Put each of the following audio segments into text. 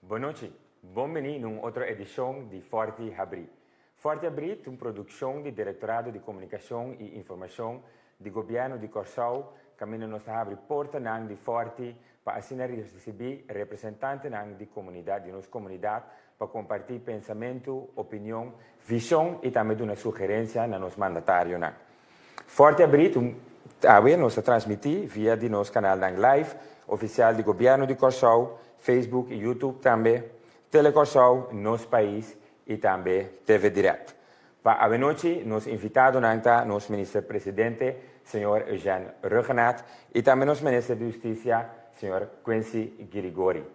Bon nochi, bon bini na un otro edishon di Fòrti Habrí. Fòrti Habrí ta un produkshon di Direktorado di Komunikashon i Informashon di Gobièrnu di Kòrsou kaminda nos ta habri portanan di Fòrti pa asina risibí representantenan di komunidat di nos komunidat pa kompartí pensamentu, opinion, vishon i tambe duna sugerensia na nos mandatarionan. Fòrti Habrí ta un awe nos ta transmití via di nos kanalnan live ofisial di Gobièrnu di Kòrsou, Facebook i YouTube tambe, Telekòrsou, Nos Pais i tambe TV Direct. Pa awenochi nos invitadonan ta nos Minister Presidente, señor Eugène Rhuggenaath i tambe nos Minister di Hustisia, señor Quincy Girigorie.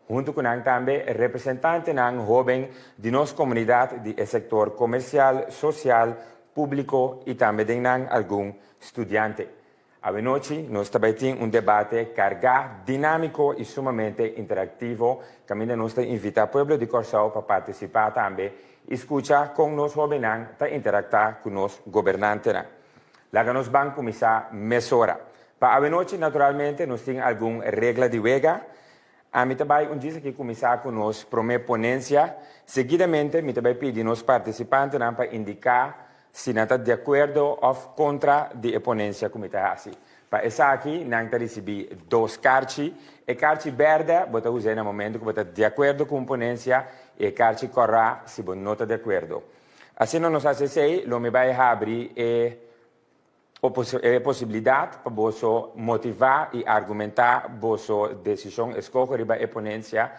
Huntu ku nan tambe representantenan hóben di nos komunidat di e sektor komersial, sosial, públiko i tambe den nan algun studiante. Awenochi nos ta bai tin un debate kargá, dinámiko i sumamente interaktivo kaminda nos ta invitá pueblo di Kòrsou pa partisipá tambe i skucha kon nos hóbennan ta interaktá ku nos gobernantenan. Laga nos ban kuminsá mesora. Pa awenochi naturalmente nos tin algun regla di wega. Ami ta bai un djis aki kuminsá ku nos promé ponensia. Seguidamente mi ta bai pidi nos partisipantenan pa indiká si nan ta di akuerdo òf kontra di e ponensia ku mi ta hasi. Pa esaki nan ta risibí dos karchi. E karchi bèrdè bo ta us'é na momentu ku bo ta di akuerdo ku un ponensia i e karchi kòrá si bo no ta di akuerdo. Asina nos hasi esei lo mi bai habri e E posibilidat pa boso motivá i argumentá boso desishon eskoho riba e ponensia,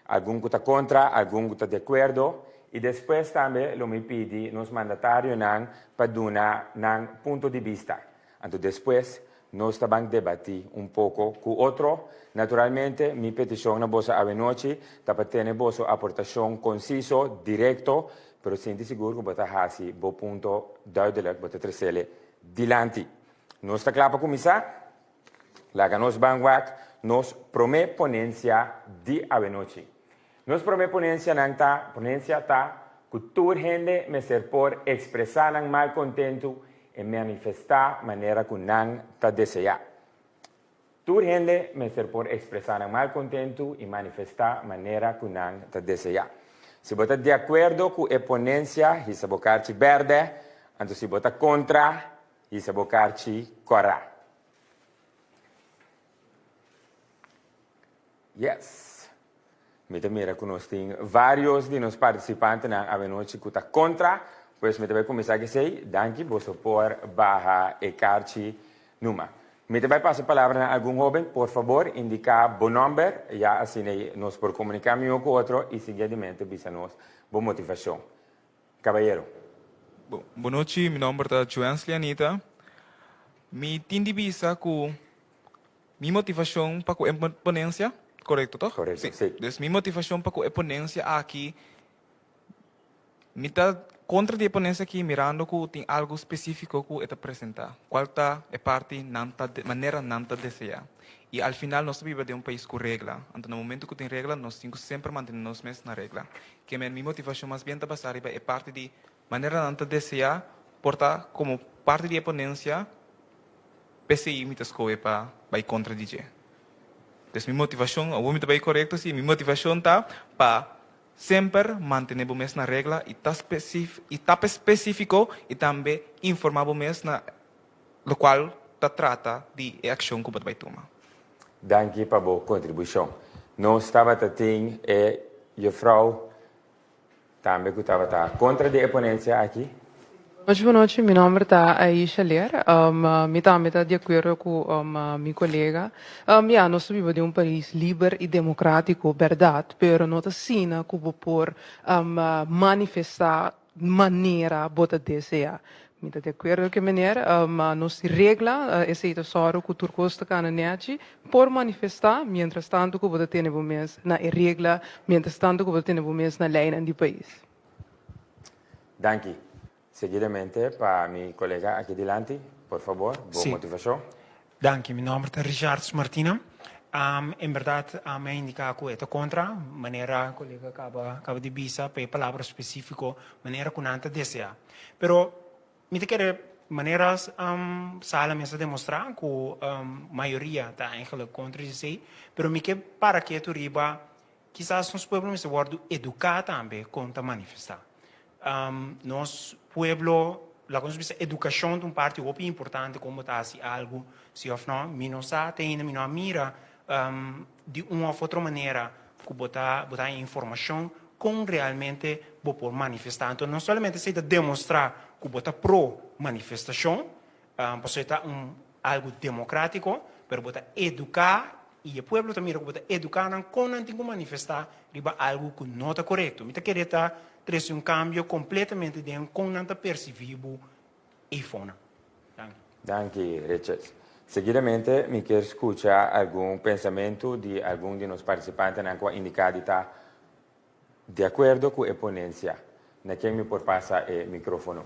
algun ku ta kontra, algun ku ta di akuerdo, i despues tambe lo mi pidi nos mandatarionan pa duna nan punto di bista. Anto despues nos ta ban debatí un poko ku otro. Naturalmente mi petishon na boso awenochi ta pa tene boso aportashon konsiso, direkto, Pero sinti sigur ku bo ta hasi bo punto duidelijk, bo ta tresele dilanti. Nos ta kla pa kuminsá? Laga nos ban wak nos promé ponensia di awenochi. Nos promé ponensianan ta ponensia ta ku tur hende mester por ekspresá nan malkontentu i manifestá manera ku nan ta deseá. Tur hende mester por ekspresá nan malkontentu i manifestá manera ku nan ta deseá. Si bo ta di akuerdo ku e ponensia, hisa bo karchi bèrdè, anto si bo ta kontra, hisa bo karchi kòrá. Yes. Mi ta mira ku nos tin vários di nos partisipantenan awenochi ku ta kontra, pues mi ta bai kuminsá ku esei. Danki, boso por baha e karchi numa. Mi ta bai pasa palabra na algun hóben, por fabor indiká bo nòmber, ya asina nos por komuniká mihó ku otro i siguientemente bisa nos bo motivashon. Kabayero. Bon nochi, mi nòmber ta Joensley Anita. Mi tin di bisa ku Mi motivashon pa ku e ponensia, korekto toch? Korekto, si. Dus mi motivashon pa ku e ponensia aki, mi ta kontra di e ponensia aki mirando ku tin algu spesífiko ku e ta presentá, kual ta e parti nan ta manera nan ta deseá. I al final nos ta biba den un pais ku regla, anto na momento ku tin regla nos tin ku semper mantené nos mes na regla. Ke men mi motivashon mas bien ta basá riba e parti di manera nan ta deseá por ta komo parti di e ponensia, P'esei mi ta skohe pa bai kontra di dje. Pues mi motivashon, awor mi ta bai korekto? Si, mi motivashon ta pa semper mantené bo mes na regla i ta i ta spesífiko i tambe informá bo mes na lokual ta trata di e akshon ku bo ta bai tuma. Danki pa bo kontribushon. Nos tabata tin e jufrou Tambe ku tabata kontra di e ponensia aki. Nochi bo nochi, mi nomber ta Aisha Leer. Mi tambe ta di akuerdo ku mi kolega. Ya, nos ta biba den un pais liber i demokratiko, bèrdat, pero no ta asina ku bo por manifestá manera bo ta deseá. Mi ta di akuerdo ku e meneer, nos tin regla, esei ta sòru ku tur kos ta kana nèchi. Por manifestá, miéntras tantu ku bo ta tene bo mes na e regla, miéntras tantu ku bo ta tene bo mes na leinan di pais. Danki. Seguidamente pa mi kolega aki dilanti, por fabor, bo Sí. motivashon. Danki. Mi nòmber ta Richard Martina. En bèrdat mi a indiká ku e ta kontra, manera kolega kaba kaba di bisa, pa e palabra spesífiko, manera ku nan ta deseá. Pero mi ta kere manera Sala mes a demostrá ku mayoria ta eigenlijk kontra di esei, pero mi ke para ketu riba. Kisas nos pueblo mester wòrdu eduká tambe kon ta manifestá. Nos pueblo, laga nos bisa edukashon ta un parti hopi importante kon bo ta hasi algu si òf no. Mi no sa te ainda mi no a mira di un òf otro manera ku bo ta bo ta haña informashon kon realmente bo por manifestá. Anto no solamente esei ta demostrá ku bo ta pro manifestashon, Pasobra e ta un algu demokratiko, pero bo ta eduká i e pueblo ta mira ku bo ta eduká nan kon nan tin ku manifestá riba algu ku no ta korekto. Mi ta kere ta trese un kambio kompletamente den kon nan ta persibí bo eifonan. Danki. Danki, Richard. Seguidamente mi kier skucha algun pensamentu di algun di nos partisipantenan ku a indiká di ta Di akuerdo ku e ponensia, na ken mi por pasa e mikrofono?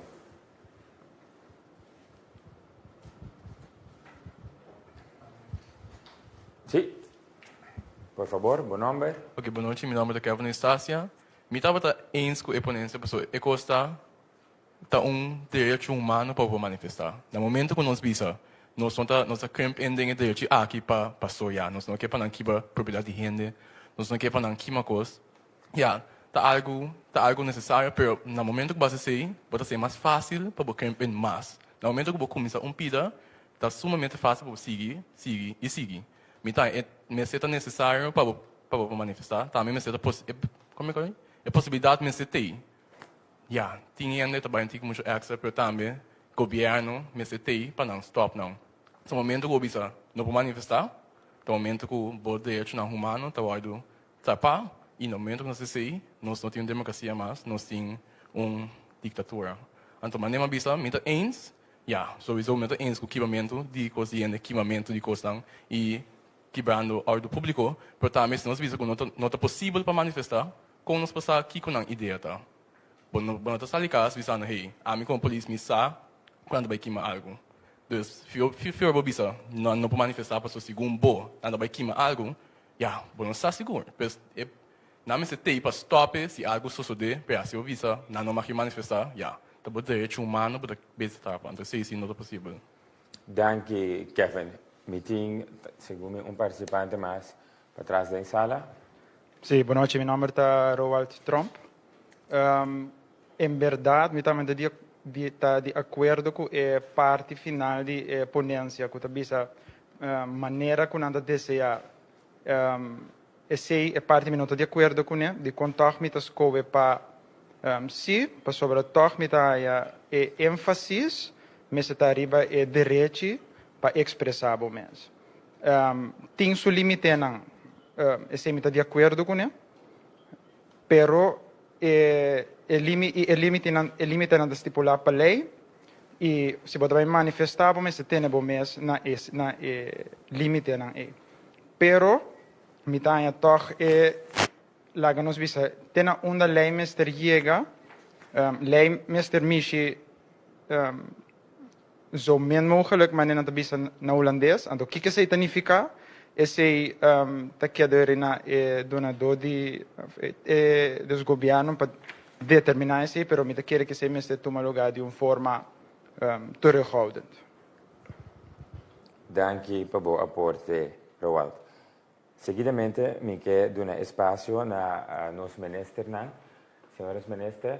Sí. Por fabor, bo nomber? Ok, bon nochi, mi nomber ta Kevin Eustacia. Mi tabata eens ku e ponensia pasobra e kos ta ta un derecho humano pa bo manifestá. Na momento ku nos bisa nos no ta nos ta krimp in den e derechi aki pa paso ya nos no ke pa nan kibra propiedat di hende, nos no ke pa nan kima kos, ya ta algu ta algu nesesario pero na momento ku bo hasi esei bo ta hasi mas fásil pa bo krimp in mas. Na momento ku bo kuminsá un pida ta sumamente fásil pa bo sigui sigui i sigui. Mi ta e mester ta nesesario pa bo pa bo por manifestá tambe mester ta pos e komo e posibilidat mester t'ei. Ya, tin hende ta bai tin mucho extra pero tambe gobierno mester tei pa nan stop nan. Ta momento ku bo bisa no por manifesta, ta momento ku bo derechonan humano ta wordu trapa y na momento ku nos esei nos no tin un demokrasia mas, nos tin un diktatura. Anto manera mi a bisa mi ta eens, ya, souiso mi no ta eens ku kibamentu di kos di hende, kimamentu di kosnan y kibrando ordu publiko, pero tambe si nos bisa ku no ta no ta posibel pa manifesta, Kon nos por sa kiko nan idea ta? Bo no bo no ta sali kas bisando, Hey, ami komo polis mi sa ku nan ta bai kima algu. Dus, fior bo bisa, nan no por manifestá pasobra segun bo nan ta bai kima algu, ya, bo no sa sigur. Pues, e nan mester tei pa stòp e si algu sosodé, pero ya, si bo bisa nan no mag manifestá, ya, ta bo derecho humano bo ta bezig trapa. Anto esei si no ta posibel. Danki, Kevin. Mi tin, segun mi, un partisipante mas Patras den sala. Sí, bon nochi, mi nomber ta Roald Tromp. En berdad mi tambe ta di ta di akuerdo ku e parti final di e ponensia ku ta bisa manera ku nan ta deseá. Esei e parti mi no ta di akuerdo kuné, dikon tòg mi ta skohe pa sí, pasobra tòg mi ta haya e énfasis mester ta riba e derechi pa ekspresá bo mes. Tin su limitenan, esei mi ta di akuerdo kuné, pero e e limitenan e limitenan ta stipulá pa lei i si bo ta bai manifestá bo mester tene bo mes na e na e limitenan ei. Pero mi ta haña tòg e laga nos bisa te na unda lei mester yega, lei mester mishi Zo min mogelijk, manera nan ta bisa na hulandes. Anto kiko esei ta nifiká? Esei ta keda eri na e donadó di e dus gobièrnu pa determiná esei, pero mi ta kere ku esei mester tuma lugá di un forma terughoudend. Danki pa bo aporte, Roald. Seguidamente mi ke duna espasio na nos ministernan. Señores minister,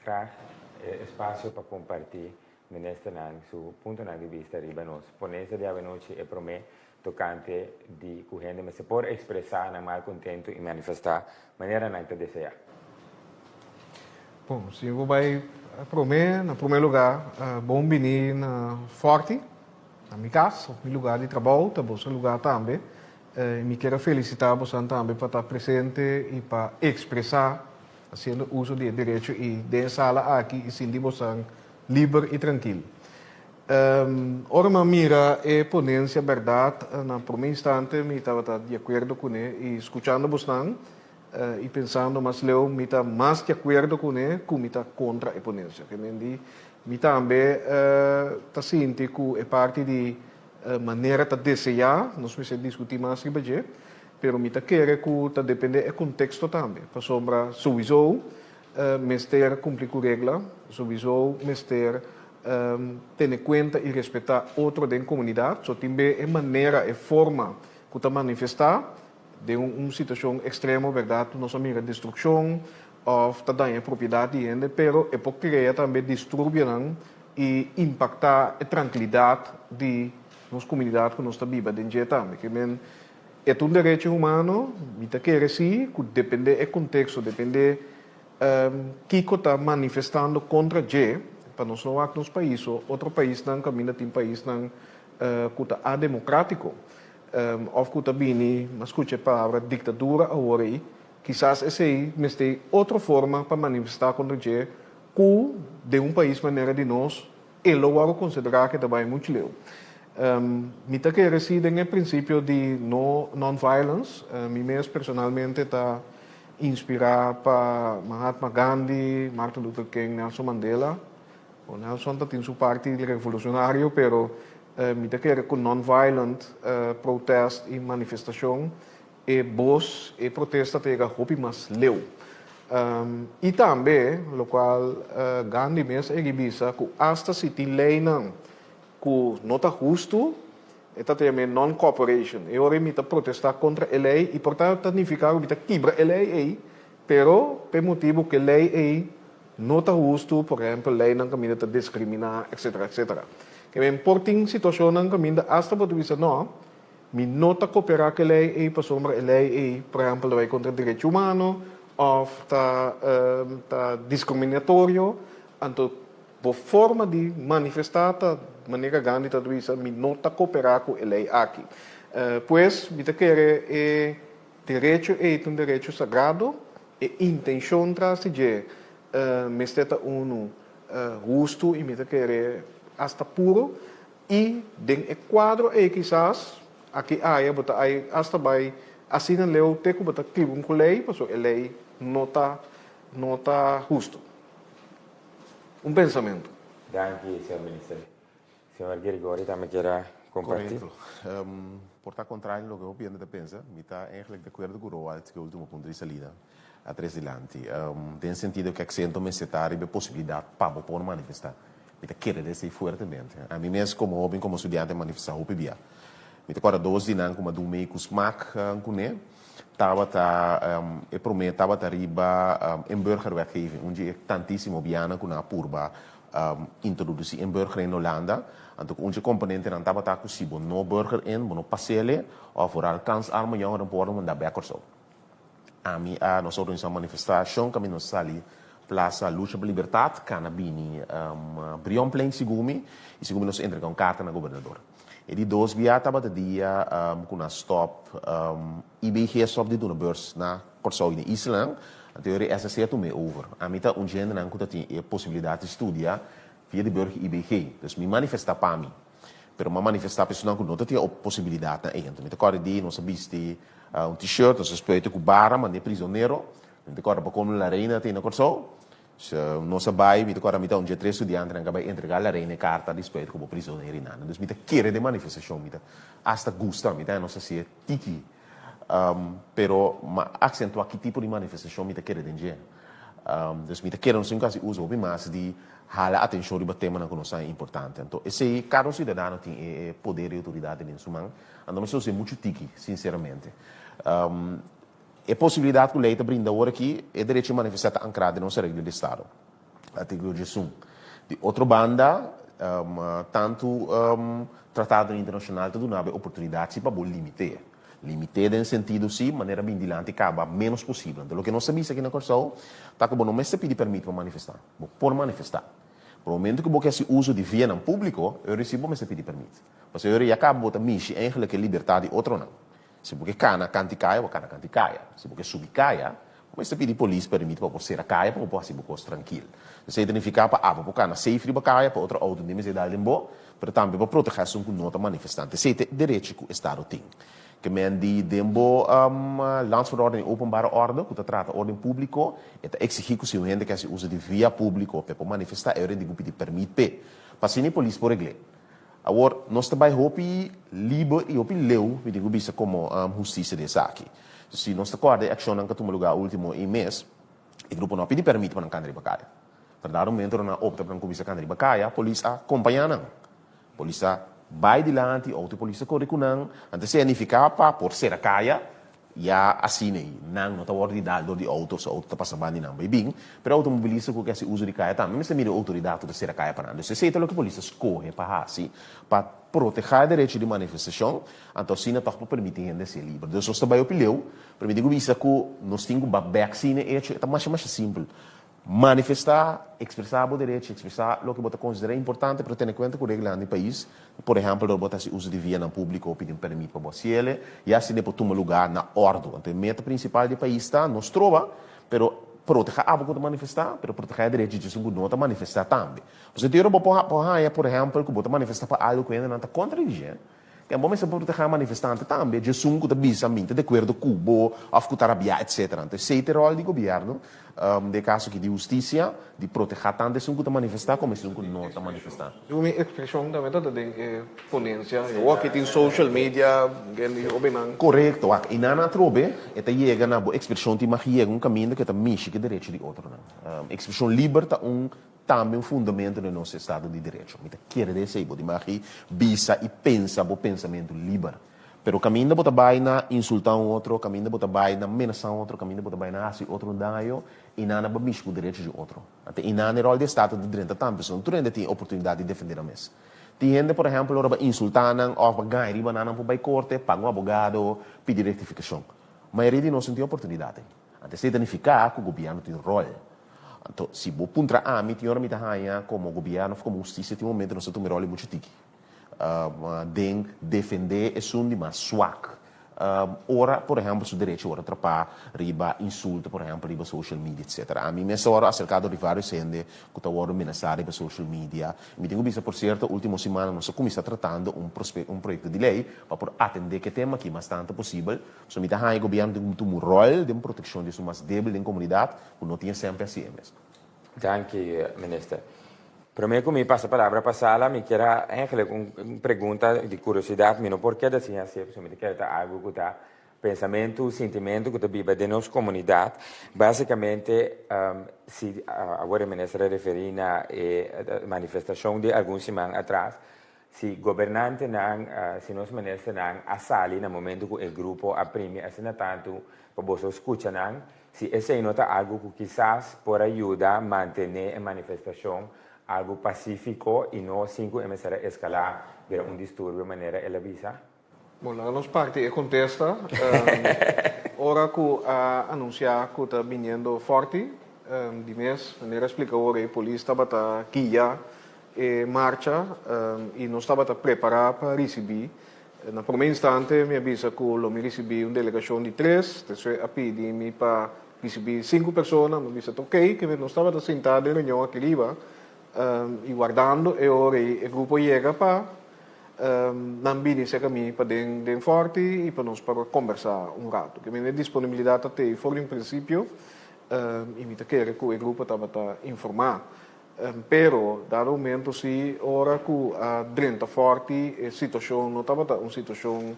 Graag e espacio pa comparti ministernan su puntonan di bista riba nos ponencia di awenochi e prome tocante di cu hende mester por expresa nan malcontento y manifesta manera nan ta desea. Bon, si bo bai prome, na prome lugar, bon bini na Forti, na mi cas of mi lugar di trabou, ta boso lugar tambe. Y mi kier a felicita bosan tambe pa ta presente y pa expresa Haciendo uso di e derecho y den e sala aki y sinti bosan liber y trankil. Ora mi a mira e ponencia berdad na prome instante mi tabata di acuerdo cune y scuchando bosnan y pensando mas leu mi ta mas di acuerdo cune cu mi ta contra e ponencia. Ke men di mi tambe ta sinti cu e parti di manera ta desea nos mester discuti mas riba dje. Pero mi ta kere ku ta depende e konteksto tambe, pasobra souiso mester kumpli ku regla, souiso mester tene kuenta i respetá otro den komunidat. So tin be e manera, e forma ku ta manifestá. Den un situashon ekstremo, bèrdat, nos a mira destrukshon òf ta daña propiedat di hende, pero e por krea tambe disturbionan i impaktá e trankilidat di nos komunidat ku nos ta biba den dje tambe. Ke men e ta un derecho humano, mi ta kere si, ku dependé e konteksto, dependé kiko ta manifestando kontra dje, pa nos no wak nos pais so, otro paisnan kaminda tin paisnan ku ta ademokratiko òf ku ta bini, mi a skucha e palabra diktadura awor ei, kisas esei mester otro forma pa manifestá kontra dje ku den un pais manera di nos e lo wòrdu konsiderá ke ta bai muchu leu. Mi ta kere si den e prinsipio di no non-violence, mi mes personalmente ta inspirá pa Mahatma Gandhi, Martin Luther King, Nelson Mandela. Bon, Nelson ta tin su parti revolucionario, pero mi ta kere ku non-violent protest i manifestashon e bos, e protesta ta yega hopi mas leu. I tambe, lokual Gandhi mes a yega bisa, ku asta si tin leinan ku no ta hustu, e ta yam'é non-cooperation. E ora ei mi ta protestá kontra e lei i por ta ta nifiká ku mi ta kibra e lei ei, pero p'e motibu ku e lei ei no ta hustu, por ehèmpel leinan kaminda ta diskriminá, etsetera, etsetera. Ke men por tin situashonnan kaminda asta bo ta bisa nò, Mi no ta koperá ku e lei ei pasobra e lei ei, por ehèmpel, ta bai kontra derecho humano òf ta ta diskriminatorio. Anto bo forma di manifestá ta manera Gandhi ta bisa, mi no ta koperá ku e lei aki. Pues mi ta kere e derecho ei ta un derecho sagrado, e intenshon tras di dje mester ta unu hustu i mi ta kere asta puro. I den e kuadro ei kisas aki aya bo ta ai asta bai asina leu te ku bo ta kribi un ku lei pasobra e lei no ta no ta hustu. Un pensamentu. Danki, señor Minister. Señor Girgori tambe kier a comparti. Correcto. Por ta contrario loke hopi hende ta pensa, mi ta eigenlijk de acuerdo cu Roald cu e ultimo punto di salida a tres dilanti. Den sentido cu accento mester ta riba e posibilidad pa bo por manifesta. Mi ta kere den esei fuertemente. Ami mes komo hoben, komo studiante a manifestá hopi bia. Mi ta kòrda dos di nan ku mi a dun mei ku smak kuné. Tabata, e promé tabata riba inburgerwetgeving, un dje e tantísimo bianan ku nan a purba introdusí inburgering na Holanda. Anto ku un dje komponentenan tabata ku si bo no burger in, bo no pas'ele òf vooral kansarme jongeren por wòrdu mandá bèk Kòrsou. Ami a nos organisá un manifestashon kaminda nos sali Plaza Lucha pa Libertat, kana bini Brionplein segun mi, i segun mi nos entrega un karta na gobernador. E di dos bia tabata dia ku nan stòp IBG a stòp di duna beurs na Kòrsou i na islanan, anto e SSC a tum'é over. Ami ta un djendenan ku ta tin e posibilidat di studia via di beurs IBG, dus mi manifestá pa mi. Pero m'a manifestá pa esunnan ku no ta tin e posibilidatnan ei. Anto mi ta kòrda di nos a bisti un t-shirt, nos a spuita ku bara mand'é prisonero. Mi ta kòrda pa komo La Reina ta na Kòrsou. So, nos a bai, mi ta kòrda mi ta un dje tres studiantenan ku a bai entregá La Reina e karta di spuita ku bo prisonero i nada. Dus mi ta kere den manifestashon, mi ta asta gusta, mi ta nos hasié tiki. Pero m'a aksentuá ki tipo di manifestashon mi ta kere den dje. Dus mi ta kere nos tin ku hasi uso hopi mas di hala atenshon riba temanan ku nos sa importante. Anto esei kada un siudadano tin e poder i outoridat den su man. Anto nos ta us'é muchu tiki, sinseramente. E posibilidat ku lei ta brinda awor aki, e derecho di manifestá ta ankrá den nos Regla di Estado, artíkulo diesun. Di otro banda, tantu tratadonan internashonal ta duna bo e oportunidat si pa bo limit'é. Limit'é den sentido si manera bin dilanti kaba ménos posibel. Anto loke nos ta bisa aki na Kòrsou ta ku bo no mester pidi pèrmit pa manifestá. Bo por manifestá. Pero momento ku bo ke hasi uso di vianan públiko, e ora si bo mester pidi pèrmit. Pasobra e ora ya kaba bo ta mishi eigenlik e libertat di otronan. Si bo ke kana kanti kaya, bo kana kanti kaya. Si bo ke subi kaya, bo mester pidi polis permit pa bo sera kaya pa bo por hasi bo kos trankil. Esei ta nifiká pa abo por kana safe riba kaya, pa otro outo no mester dal den bo, pero tambe pa protegá esun ku no ta manifestante. Esei ta e derechi ku estado tin. Ke men di den bo Landsverordening Openbare Orde, ku ta trata orden públiko, e ta eksigí ku si un hende ke hasi uso di via públiko pa e por manifestá, e ora e tin ku pidi permit p'e. Pa asina e polis por regl'é. Awor, nos ta bai hopi liber i hopi leu, mi tin ku bisa, komo hustisia di esaki. Si nos ta kòrda e akshonnan ku a tuma lugá último i mes, e grupo no a pidi pèrmit pa nan kanta riba kaya. Pero dado momento ora nan a opta pa nan kuminsá kanta riba kaya, polis a kompañá nan. Polis a bai dilanti, outo di polis a kore ku nan. Anto esei a nifiká pa por sera kaya. Ya asina ei, nan no ta wòrdu di dal dor di outo, so outo ta pasa banda di nan bai bin, pero outomobilista ku ke hasi uso di kaya tambe mester mira e outoridat ku ta sera kaya pa nan. Dus esei ta loke polis ta skohe pa hasi pa protehá e derecho di manifestashon, anto asina tòg pa permití hende ser liber. Dus nos ta bai hopi leu, pero mi tin ku bisa ku nos tin ku ba bèk asina e echo, e ta masha masha simpel. Manifestá, ekspresá bo derecho, ekspresá loke bo ta konsiderá importante, pero tene kuenta ku reglanan di pais. Por ehèmpel, ora bo ta hasi uso di vianan públiko, pidi un pèrmit pa bo hasiel, i asina e por tuma lugá na òrdu. Anto e meta prinsipal di e pais ta no stroba, pero protehá abo ku ta manifestá, pero protehá e derecho di esun ku no ta manifestá tambe. Pasobra tin ora bo por haña, por ehèmpel, ku bo ta manifestá pa algu ku hendenan ta kontra di dje. Ten bo mester protehá manifestante tambe, djesun ku ta bisa mi ta di akuerdo ku bo òf ku ta rabiá etsetera. Anto esei ta e ròl di gobièrnu, den e kaso aki di hustisia, di protehá tantu esun ku ta manifestá komo esun ku no ta manifestá. Segun mi ekspreshon tambe ta ta den e ponensia. E wak tin social media, hende hobennan. Korekto, wak. I nan atrobe e ta yega na bo ekspreshon tin mag yega un kaminda ku e ta mishi ku e derecho di otronan. Ekspreshon liber ta un Tambe un fundamento den nos estado di derecho. Mi ta kere den esei. Bo di magi bisa i pensa bo pensamentu liber. Pero kaminda bo ta bai na insultá un otro, kaminda bo ta bai na menasá un otro, kaminda bo ta bai na hasi otro un daño, i nan a mishi ku derecho di otro. Anto i nan e ròl di estado ta drenta tambe, pasobra tur hende tin e oportunidat di defendé nan mes. Tin hende, por ehèmpel, ora bo a insultá nan òf bo a gaña riba nan, nan por bai korte, paga un abogado, pidi rektifikashon. Mayoria di nos no tin e oportunidat ei. Anto esei ta nifiká ku gobièrnu tin ròl. Anto, si bo puntra ami, tin ora mi ta haña komo gobièrnu òf komo hustisia tin momento nos ta tuma e ròl di muchu tiki den defendé esun di mas swak. Ora, por ehèmpel, su derecho wòrdu trapá riba insulto, por ehèmpel, riba social media, etsetera. Ami mes a wòrdu aserká dor di vários hende ku ta wòrdu menasá riba social media. Mi tin ku bisa, por sierto, último simana nos a kuminsá tratando un un proyekto di lei pa por atendé ku e tema aki mas tantu posibel. So mi ta haña gobièrnu tin ku tuma un ròl den protekshon di esun mas débil den komunidat. Ku no tin semper hasi e mes. Danki, Minister. Prome ku mi pasa palabra pa sala, mi kier a eigenlijk un pregunta di kuriosidad. Mi no por keda sin hasié, pasobra mi ta kere ta algu ku ta pensamentu, sintimentu ku ta biba den nos komunidat. Básikamente, si awor e minister a referí na e manifestashon di algun siman atras, Si gobernantenan, si nos ministernan a sali na momento ku e grupo a primi asina tantu pa boso skucha nan, si esei no ta algu ku kisas por a yuda mantené e manifestashon algu pasífiko i no sin ku e mester a eskalá bira un disturbio manera el a bisa? Bon, laga nos parti e kontesta. Ora ku a anunsiá ku ta biniendo Forti di mes, manera a splika ora e polis tabata guia e marcha i nos tabata prepará pa risibí. Na promé instante mi a bisa ku lo mi risibí un delegashon di tres, despues a pidi mi pa risibí sinku persona, mi a bisa ta okey, kende nos tabata sintá den reunion aki riba i wardando e ora ei e grupo yega pa nan bini serka mi pa den den Forti i pa nos por kombersá un ratu. Ke mi disponibilidat ta tei for di un prinsipio i mi ta kere ku e grupo tabata informá. Pero, dado momento si ora ku a drenta Forti e situashon no tabata un situashon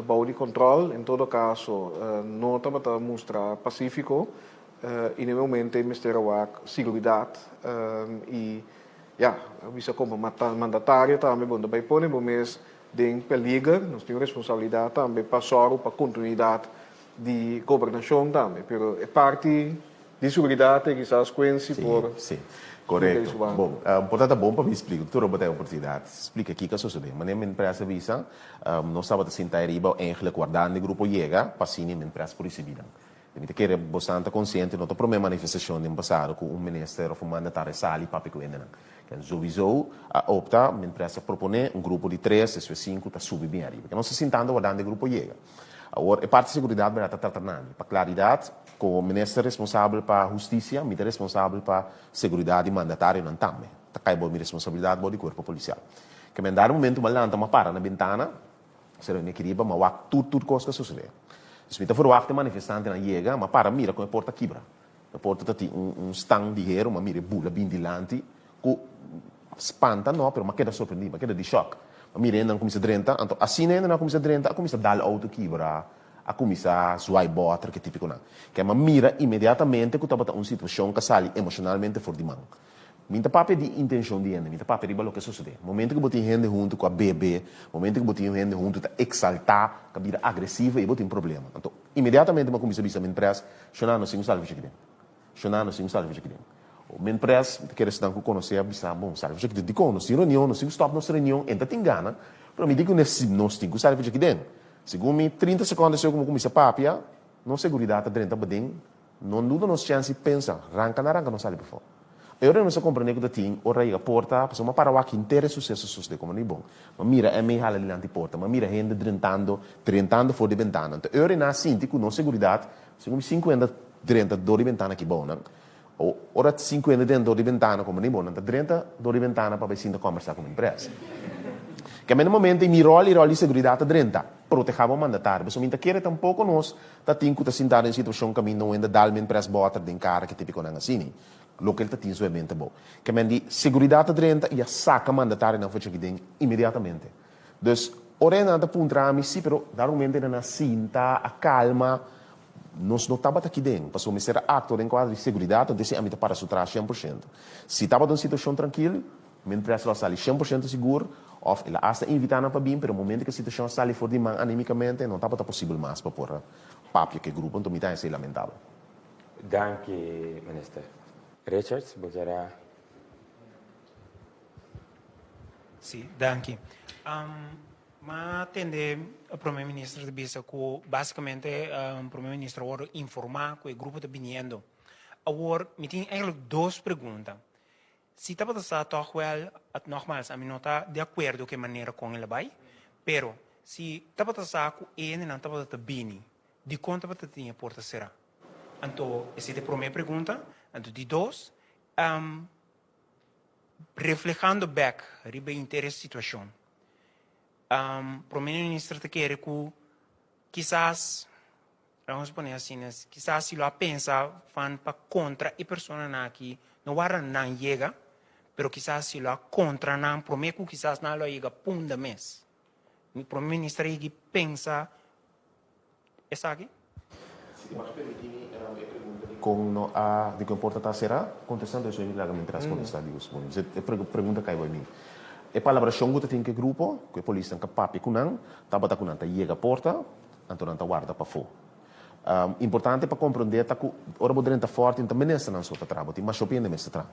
bou di kontròl, en todo kaso no tabata mustra pasífiko i na e momento ei mester a wak siguridat i ya, a bisa komo mandatario tambe bo no ta bai pone bo mes den peliger, nos tin un responsabilidat tambe pa sòru pa kontinuidat di gobernashon tambe, pero e parti Di suguridat e kisas Quincy por Sí, sí. Korekto. Bon, por ta ta bon pa mi splika. Tur bo ta e oportunidat splika kiko a sosodé. Manera mi empresa a bisa, nos tabata sinta ariba eigenlijk wardando e grupo yega pa asina mi empresa por risibí nan. Mi ta kere bosan ta konsiente no ta promé manifestashon den pasado ku un minister òf un mandatario sali papia ku hendenan. Ken souiso a opta, mi empresa a proponé un grupo di tres, despues sinku ta subi bien ariba. Ke nos ta sintando wardando e grupo yega. Awor, e parti seguridat berdad ta trata nami. Pa klaridat, komo minister responsabel pa hustisia, mi ta responsabel pa seguridat di mandatarionan tambe. Ta kai bou mi responsabilidat bou di kuerpo polisial. Ke men dado momento m'a lanta m'a para na bentana, sera mi aki riba, m'a wak tur tur kos ku a sosodé. Dus mi ta ferwagt e manifestantenan yega, m'a para mira kon e porta kibra. E porta ta tin un un stan di heru, m'a mira e bula bin dilanti ku spanta no, pero m'a keda sorprendí, m'a keda di shòk. M'a mira hendenan kuminsá drenta, anto asina hendenan a kuminsá drenta a kuminsá dal outo kibra, a kuminsá zwai bòter, ke típikonan. Ke m'a mira inmediatamente ku tabata un situashon ku a sali emoshonalmente for di man. Mi ta papia di intenshon di hende, mi ta papia riba loke a sosodé. Momento ku bo tin hende huntu ku a bebe, momento ku bo tin hende huntu ta eksaltá, ku a bira agresivo, ei bo tin problema. Anto. Inmediatamente mi a kuminsá bisa Minpres, Shona, nos tin ku sali for aki den. Shona, nos tin ku sali for aki den. Minpres, mi ta kere esnan ku konosé a bisa, Bon, sali for aki den. Dikon? Nos tin reunion, nos tin ku stòp nos reunion. E ta tin gana, pero mi di ku nos tin ku sali for aki den. Segun mi, 30 sekònde esei ku mi kuminsá papia, nos seguridat a drenta paden. No duda nos chèns di pensa, ranka na ranka nos sali pafó. E ora nos a komprendé ku ta tin ora yega porta, pasobra mi a para wak henter e suseso sosodé komo no i bon. Mi a mira MA hala dilanti porta, mi a mira hende drentando, drentando for di bentana. Anto e ora nan a sinti ku nos seguridat, segun mi sinku hende a drenta dor di bentana aki bou nan. Ora sinku hende drenta dor di bentana komo no i bon, nan ta drenta dor di bentana pa bai sinta kòmbersá ku mi pres. Kemende momento ei mi ròl i ròl di seguridat a drenta, protehá bo mandatario, pasobra mi ta kere tampoko nos Ta tin ku ta sintá den situashon kaminda un hende dal men pres bòter den kara ke tipikonan asini. Loke el ta tin su e mente bo. Ke men di seguridat ta drenta i a saka mandatarionan for cheki den inmediatamente. Dus, ora e nan ta puntra mi, si, pero dado momento e nan a sinta, a kalma, nos no tabata aki den, pasobra mester a aktua den kuadro di seguridat, anto esei ami ta para su tras 100%. Si tabata un situashon trankil, Men pres lo a sali 100% sigur, òf el a asta invitá nan pa bin, pero momento ku e situashon a sali for di man anímikamente, no tabata posibel mas pa por a papia ku e grupo, anto mi ta esei lamentabel. Danki, Minister. Richards, bo kier a. Sí, danki. M'a tende e Prome Minister ta bisa ku básikamente Prome Minister a wòrdu informá ku e grupo ta biniendo. Awor, mi tin eigenlijk dos pregunta. Si tabata sa tòg wèl, nògmals ami no ta di akuerdo ku e manera kon el a bai, pero si tabata sa ku e hendenan tabata ta bini, dikon tabata tin e porta será? Anto esei ta e promé pregunta. Anto di dos, reflehando bèk riba e henter e situashon, Prome Minister ta kere ku kisas Vamos pone asina, kisas si lo a pensa van pa kontra e personanan aki, no warda nan yega, pero kisas si lo a kontra nan prome ku kisas nan lo a yega Punda mes. Mi prome minister a yegi pensa esaki? Si ti mag permiti mi e pregunta di kon no a, di kon e porta ta sera, kontestando eso mi laga mi tras kontesta di Usmon. E pregunta kai bai mi. E palabrashon ku ta tin ku e grupo, ku e polisnan ka papia ku nan, tabata ku nan ta yega porta, Anto nan ta warda pafó. Importante pa komprondé ta ku ora bo drenta fòrti no ta ministernan so ta traha, bo tin masha hopi hende mester traha.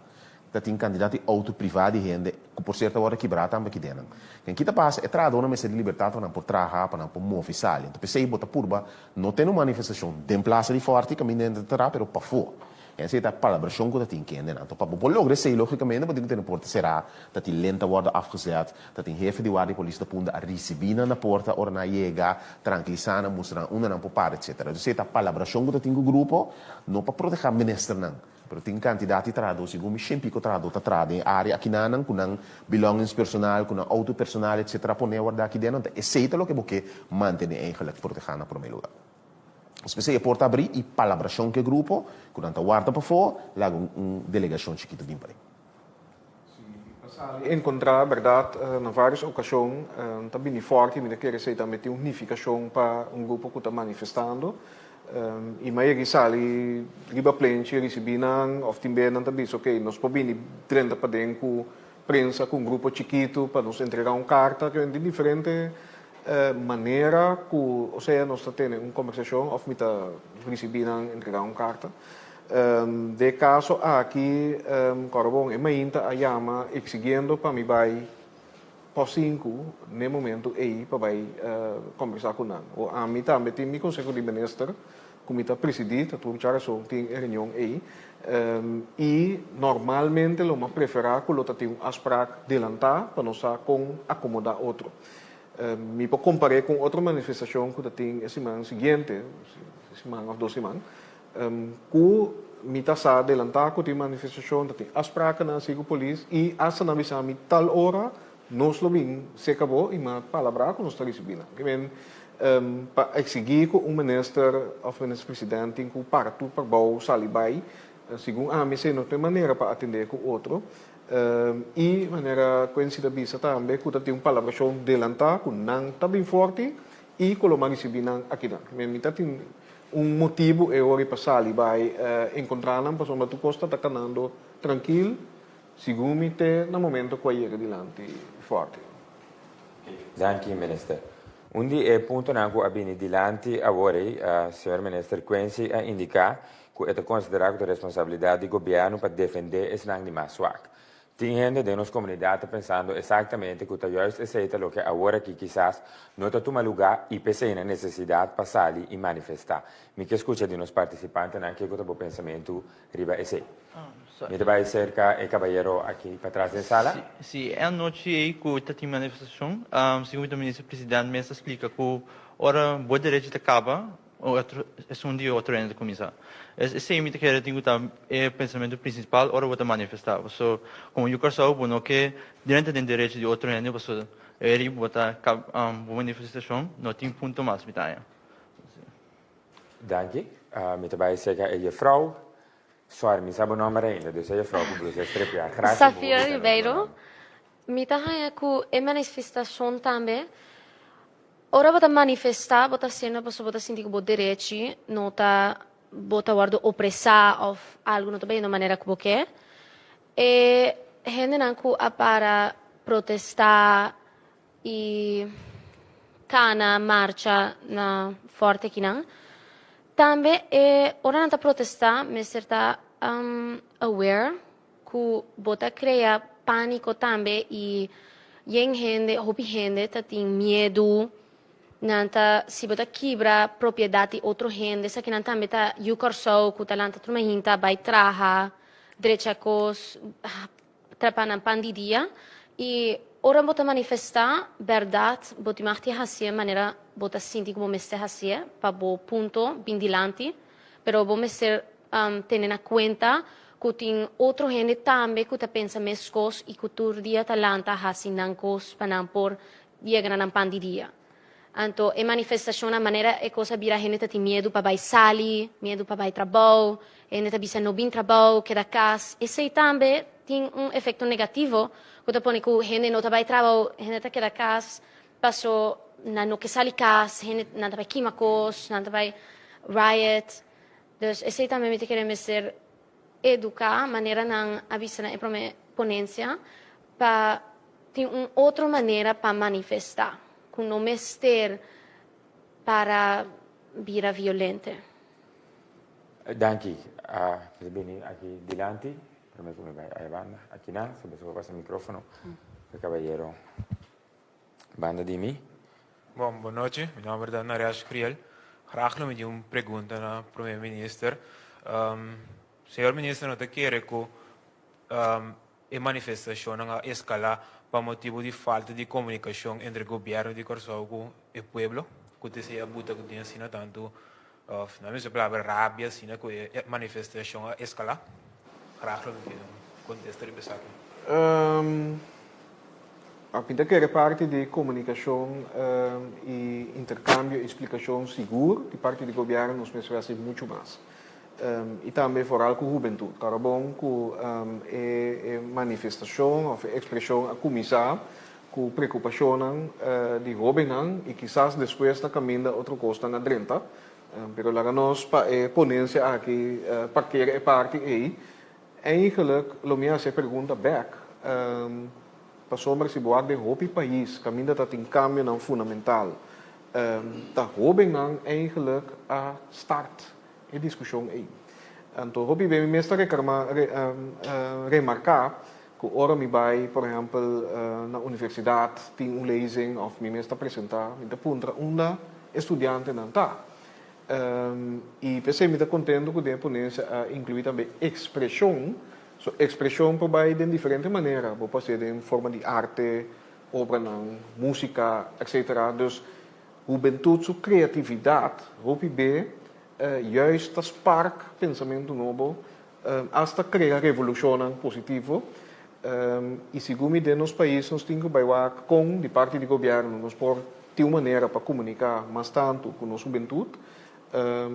Ta tin kantidat di outo privá di hende ku por sierto awor a kibrá tambe aki den nan. Ken ki ta pasa? E trahadónan mester di libertat pa nan por traha, pa nan por move sali. Anto p'esei bo ta purba no tene un manifestashon den plasa di fòrti kaminda hende ta traha pero pafó. Esei ta palabrashon ku ta tin kendenan. Anto pa bo por logra esei logikamente bo tin ku tene porta será, ta tin lenta wòrdu afgezet, ta tin hefe di warda di polis ta punda a risibí nan na porta ora nan a yega, trankilisá nan, mustra nan unda nan por para etsetera. Entonces esei ta palabrashon ku ta tin ku grupo, no pa protehá ministernan, pero tin kantidat di trahadó, segun mi shen piko trahadó ta traha den e área akinanan ku nan belongings personal, ku nan outo personal etsetera pone wòrdu aki den nan. Esei ta loke bo ke mantené eigenlik protehá na promé lugá. Despues e porta abrí i palabrashon ku e grupo ku nan ta warda pafó, laga un delegashon chikitu bin paden. Si a sali enkontrá bèrdat na vários okashon ta bini fòrti, mi ta kere esei tambe tin un nifikashon pa un grupo ku ta manifestando. I mayoria sali riba plenchi risibí nan òf tin bes nan ta bisa okey nos por bini drenta paden ku prensa ku un grupo chikitu pa nos entregá un karta ke tin diferente manera ku osea nos ta tene un kombersashon òf mi ta risibí nan entregá un karta. Den e kaso aki kòrda bon e mainta a yama eksigiendo pa mi bai pòs sinku n'e momentu ei pa bai kombersá ku nan. O ami tambe tin mi konseho di minister ku mi ta presidí, ta tur djarason tin e reunion ei, i normalmente lo mi a preferá ku lo ta tin un afsprak delantá pa nos sa kon akomodá otro. Mi por kompar'é ku un otro manifestashon ku ta tin e siman siguiente, siman òf dos siman, ku mi ta sa delantá ku tin manifestashon, ta tin afsprakennan así ku polis i asta nan bisa mi tal ora nos lo bin serka bo i mi a palabrá ku nos ta risibí nan. Ke men pa eksigí ku un minister òf minister president tin ku para tur trabou sali bai, segun ami esei no ta e manera pa atendé ku otro. I manera Quincy ta bisa tambe ku ta tin un palabrashon delantá ku nan ta bin fòrti i ku lo mas risibí nan akinan. Mi ta tin un motibu e ora pa sali bai enkontrá nan pasobra tur kos ta ta kanando trankil segun mi te na momento ku a yega dilanti fòrti. Danki minister. Un di e puntonan ku a bini dilanti awor ei, señor Minister Quincy a indiká ku e ta konsiderá ku ta responsabilidat di gobièrnu pa defendé esnan di mas swak. Tin hende den nos komunidat ta pensando esaktamente ku ta juist esei ta loke awor aki kisas no ta tuma lugá i p'esei nan nesesidat pa sali i manifestá. Mi ke skucha di nos partisipantenan kiko ta bo pensamentu riba esei. Mi ta bai serka e kabayero aki patras den sala. Si, e anochi ei ku ta tin manifestashon, segun mi ta minister president mes a splika ku ora bo derecho ta kaba, otro esun di otro hende ta kuminsá. Esei mi ta kere tin ku ta e pensamentu prinsipal ora bo ta manifestá. Paso komo yu Kòrsou bo no ke drenta den derecho di otro hende paso eri bo ta bo manifestashon no tin punto mas mi ta haña. Danki. Mi ta bai serka e jefrou. Sorry, mi sa bo nomber ainda, dus e jefrou ku blusa strepia. Gracia bo Safira bisa nos bo Ribeiro. nomber. Mi ta haña ku e manifestashon tambe, ora bo ta manifestá bo ta hasiendo pasobra bo ta sinti ku bo derechi no ta, bo ta wòrdu opresá òf algu no ta bayendo manera ku bo ke. E hendenan ku a para protestá i kana marcha na Forte akinan. Tambe e ora nan ta protestá mester ta aware ku bo ta krea pániko tambe i yen hende, hopi hende ta tin miedu, nan ta si bo ta kibra propiedat di otro hende esakinan tambe ta yu Kòrsou ku ta lanta tur mainta bai traha drecha kos. Trapa nan pan di dia i ora bo ta manifestá bèrdat bo tin mag di hasié manera bo ta sinti ku bo mester hasié pa bo punto bin dilanti, pero bo mester tene na kuenta ku tin otro hende tambe ku ta pensa meskos i ku tur dia ta lanta hasi nan kos pa nan por yega na nan pan di dia. Anto e manifestashonnan manera e kos a bira hende ta tin miedu pa bai sali, miedu pa bai trabou, hende ta bisa no bin trabou, keda kas. Esei tambe tin un efekto negativo ku ta pone ku hende no ta bai trabou, hende ta keda kas paso nan no ke sali kas, hende nan ta bai kima kos, nan ta bai riot. Dus esei tambe mi ta kere mester eduká manera nan a bisa na e prome ponensia pa Tin un otro manera pa manifestá ku no mester para bira violente. Danki. Mi ta bini aki dilanti, prome ku mi bai aya banda. Aki nan, si boso por pasa microfono pa e kabayero banda di mi. Bon, bon nochi. Mi nomber ta Naresh Kriel. Graag lo mi tin un pregunta na Prome Minister. Señor Minister no ta kere ku E manifestashonnan a eskalá pa motibu di falta di komunikashon entre gobièrnu di Kòrsou ku e pueblo, ku ta esei a buta ku tin asina tantu òf na mester palabra rabia asina ku e manifestashon a eskalá? Graag lo mi ke un kontesta riba esaki. Mi ta kere parti di komunikashon i interkambio i splikashon sigur di parti di gobièrnu nos mester hasi muchu mas. I tambe foral ku hubentut. Tabata bon ku e manifestashon òf e ekspreshon a kuminsá ku preokupashonnan di hóbennan i kisas despues na kaminda otro kosnan a drenta. Pero laga nos pa e ponensia aki parkera e parti ei. Eigenlijk lo mi hasi e pregunta bèk, pasobra si bo wak den hopi pais kaminda ta tin kambionan fundamental, ta hóbennan eigenlijk a start e diskushon ei. Anto hopi be mi mes ta rekarma remarká ku ora mi bai por ehèmpel na universidat tin un lezing òf mi mes ta presentá mi ta puntra unda e studiantenan ta. I p'esei mi ta kontentu ku den e ponensia a inkluí tambe ekspreshon. So ekspreshon por bai den diferente manera, bo por hasié den forma di arte, obranan, músika, etsetera. Dus Hubentut su kreatividat hopi be juist ta spark pensamentu nobo, asta krea revolushonnan positivo. I segun mi den nos pais nos tin ku bai wak kon di parti di gobièrnu nos por tin un manera pa komuniká mas tantu ku nos hubentut.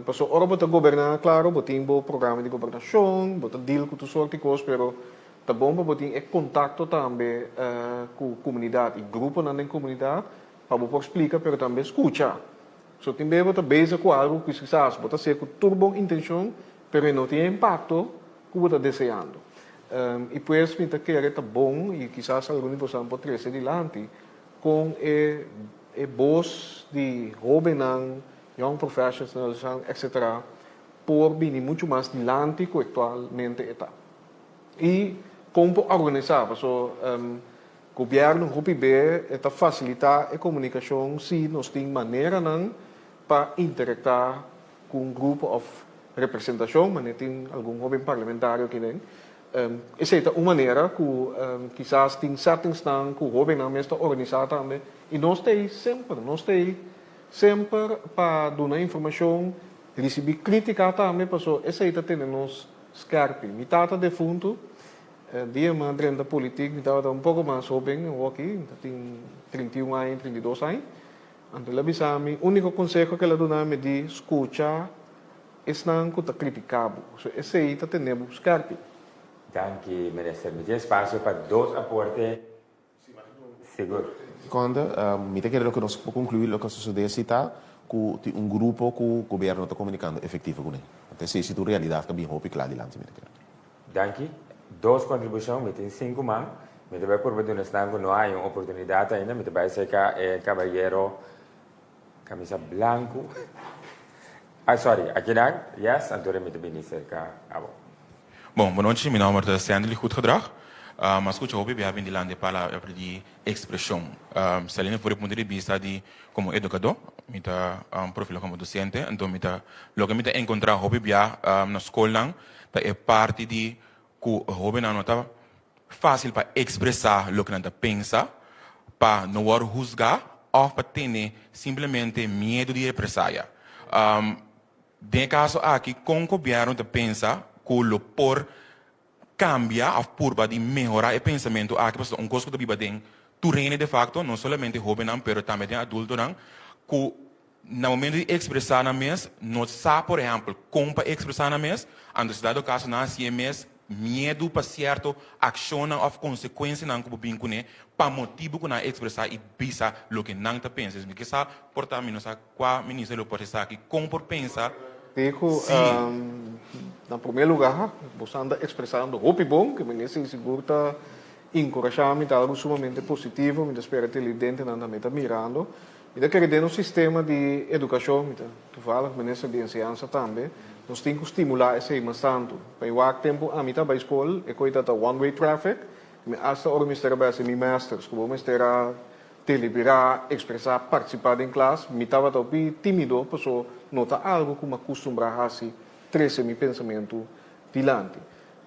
Pasobra ora bo ta goberná, klaro bo tin bo programa di gobernashon, bo ta deal ku tur sort di kos, pero ta bon pa bo tin e kontakto tambe ku komunidat i gruponan den komunidat Pa bo por splika pero tambe skucha. So tin bes bo ta bezig ku algu ku kisas bo ta hasié ku tur bon intenshon pero e no tin e impakto ku bo ta deseando. I pues mi ta kere ta bon i kisas algun di boso por trese dilanti kon e e bos di hóbennan, young professionals, etc., por bini muchu mas dilanti ku aktualmente e ta. I kon por organisá, paso gobièrnu hopi be e ta fasilitá e komunikashon si nos tin maneranan pa interaktá ku un grupo òf representashon, manera tin algun hóben parlamentario aki den. Esei ta un manera ku kisas tin settingsnan ku hóbennan mes ta organisá tambe i nos ta ei semper, nos ta ei semper pa duna informashon, risibí krítika tambe paso esei ta tene nos skèrpi. Mi tata defuntu, dia mi a drenta politik mi tabata un poko mas hóben awoki, mi ta tin 31 aña, 32 aña. Anto el a bisa mi, úniko konseho ku el a duna mi di skucha esnan ku ta kritiká bo. So esei ta tene bo skèrpi. Danki Minister. Mi tin espasio pa dos aporte sigur. Konde, mi ta kere loke nos por konkluí loke a sosodé si ta ku tin un grupo ku gobièrnu ta komunikando efektivo kuné. Anto esei si ta un realidat ku a bin hopi kla dilanti mi ta kere. Danki. Dos kontribushon, mi tin sinku man. Mi ta bai purba duna esnan ku no a haña un oportunidat ainda. Mi ta bai serka e kabayero kamisa blanku. Ah, sorry, akinan, yes, anto mi ta bini serka abo. Bon, bonochi, mi nomber ta Sandley Goedgedrag. Mi a skucha hopi biaha bin dilanti e palabra di ekspreshon. Saliendo for di punto di bista di komo edukadó, mi ta profila komo dosente, anto mi ta loke mi ta enkontrá hopi biaha na skolnan ta e parti di ku hóbennan no ta fásil pa ekspresá loke nan ta pensa, pa no wòrdu husgá òf pa tene simplemente miedu di represaya. Den e kaso aki, kon gobièrnu ta pensa ku lo por kambia òf purba di mehorá e pensamentu aki? Pasobra un kos ku ta biba den tur hende de fakto, no solamente hóbennan pero tambe den adultonan, ku na momento di ekspresá nan mes no sa por ehèmpel kon pa ekspresá nan mes, anto si dado kaso nan hasié mes miedu pa sierto akshonnan òf konsekuensianan ku bo bin kuné pa motibu ku nan a ekspresá i bisa loke nan ta pensa. Mi ke sa por ta mi no sa kua minister lo por esaki, kon por pensa Diku, si. Na promé lugá, boso anda ekspresando hopi bon, ke minister sigur ta enkurashá mi, ta algu sumamente positivo, mi ta spera televidentenan tambe ta mirando. Mi ta kere den nos sistema di edukashon, mi ta toevallig minister di enseñansa tambe, nos tin ku stimulá esei mas tantu. Pa e wak tempu ami ta bai skol, e koi ta ta one way traffic, mi asta ora mester a bai hasi mi masters, ku bo mester a deliberá, ekspresá, partisipá den klas, mi tabata hopi tímido paso no ta algu ku mi a kustumbrá hasi, trese mi pensamentu dilanti.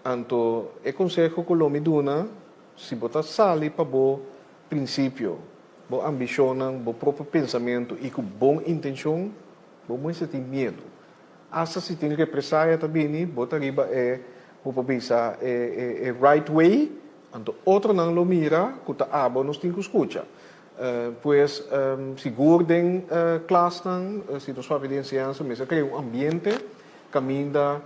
Anto e konseho ku lo mi duna, si bo ta sali pa bo prinsipio, bo ambishonnan, bo propio pensamentu i ku bon intenshon, bo mester tin miedu. Asta si tin represaya ta bini, bo ta riba e, bo por bisa, e e e right way, anto otronan lo mira ku ta abo nos tin ku skucha. Pues, sigur den klasnan, si nos papia di enseñansa, mester krea un ambiente kaminda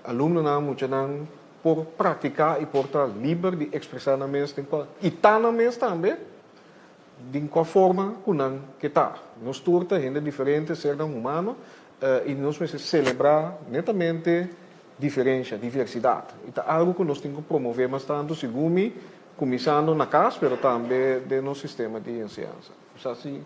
Alumnonan, muchanan por praktiká i por ta liber di ekspresá nan mes den kua i ta nan mes tambe den kua forma ku nan ke ta. Nos tur ta hende diferente, sernan humano, i nos mester selebrá netamente diferensha, diversidat. I ta algu ku nos tin ku promové mas tantu, segun mi, kuminsando na kas, pero tambe den nos sistema di enseñansa. Sa si.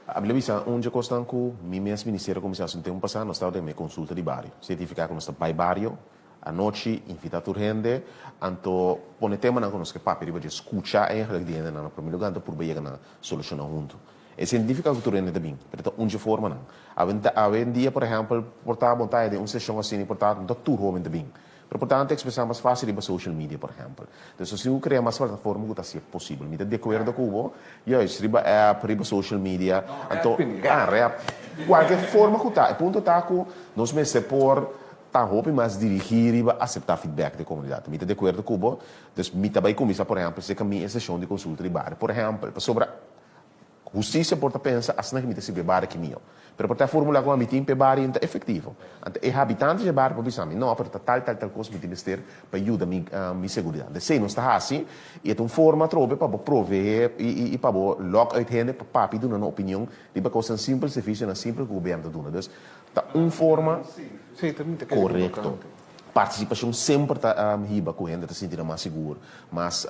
A bira bisa un dje kosnan ku mi mes ministerio a kuminsá hasi un tempu pasá, nos tabata den e konsulta di bario. Sertifiká ku nos ta bai bario anochi, invitá tur hende, anto pone temanan ku nos ke papia riba dje, skucha eigenlijk di hendenan na promé lugá, anto purba yega na solushonnan huntu. E sertifiká ku tur hende ta bin, pero ta un dje formanan. Awendia, por ehèmpel, por ta bon ta den un seshon asina, por ta no ta tur hóben ta bin. Pero por tanto expresa mas facil riba social media, por ehempel. Entonces nos tin cu crea mas plataforma cu ta hacié posibel. Mi ta di acuerdo cu bo, juist, riba app, riba social media, anto, ah, rap, cualkier forma cu ta. E punto ta cu nos mester por ta hopi mas dirigi riba acepta feedback di e comunidad. Mi ta di acuerdo cu bo, dus mi ta bay cuminsa, por ehempel, cerca mi e sesion di consulta di bario, por ehempel, pasobra Hustisia por ta pensa asina ki mi ta sirbi e bario ki mio. Pero por ta e formula ku ami tin pa e bario no ta efektivo. Anto e habitantes di e bario por bisa mi, no, pero ta tal, tal, tal kos mi tin mester pa yuda mi mi seguridat. Esei nos ta hasi i e ta un forma atrobe pa bo proveé i i pa bo lòk uit hende pa papia i duna nan opinion riba kosnan simpel, servisionan simpel ku gobièrnu ta duna. Dus ta un forma. Korekto. Partisipashon semper ta hiba ku hende ta sinti nan mas sigur, mas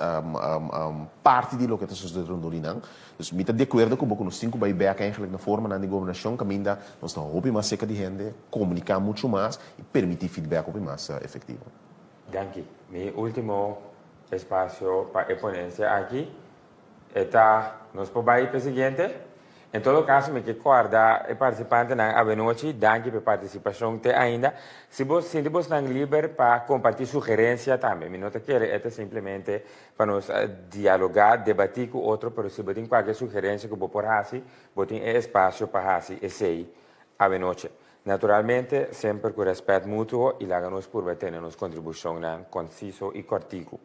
parti di loke ta sosode rondó di nan. Dus mi ta di akuerdo ku bo ku nos tin ku bai bèk eigenlijk na formanan di gobernashon kaminda nos ta hopi mas serka di hende, komuniká muchu mas i permití feedback hopi mas efektivo. Danki. Mi último espasio pa e ponensia aki E ta nos por bai p'e siguiente? En todo caso mi ke corda e participantenan awenochi danki p'e participacion te ainda. Si bo sinti bosnan liber pa comparti sugerencia tambe. Mi no ta kere e ta simplemente pa nos dialoga, debati cu otro, pero si bo tin cualkier sugerencia cu bo por haci, bo tin e espacio pa haci esey awenochi. Naturalmente semper cu respet mutuo y laga nos purba tene nos contribucionnan conciso y cortico.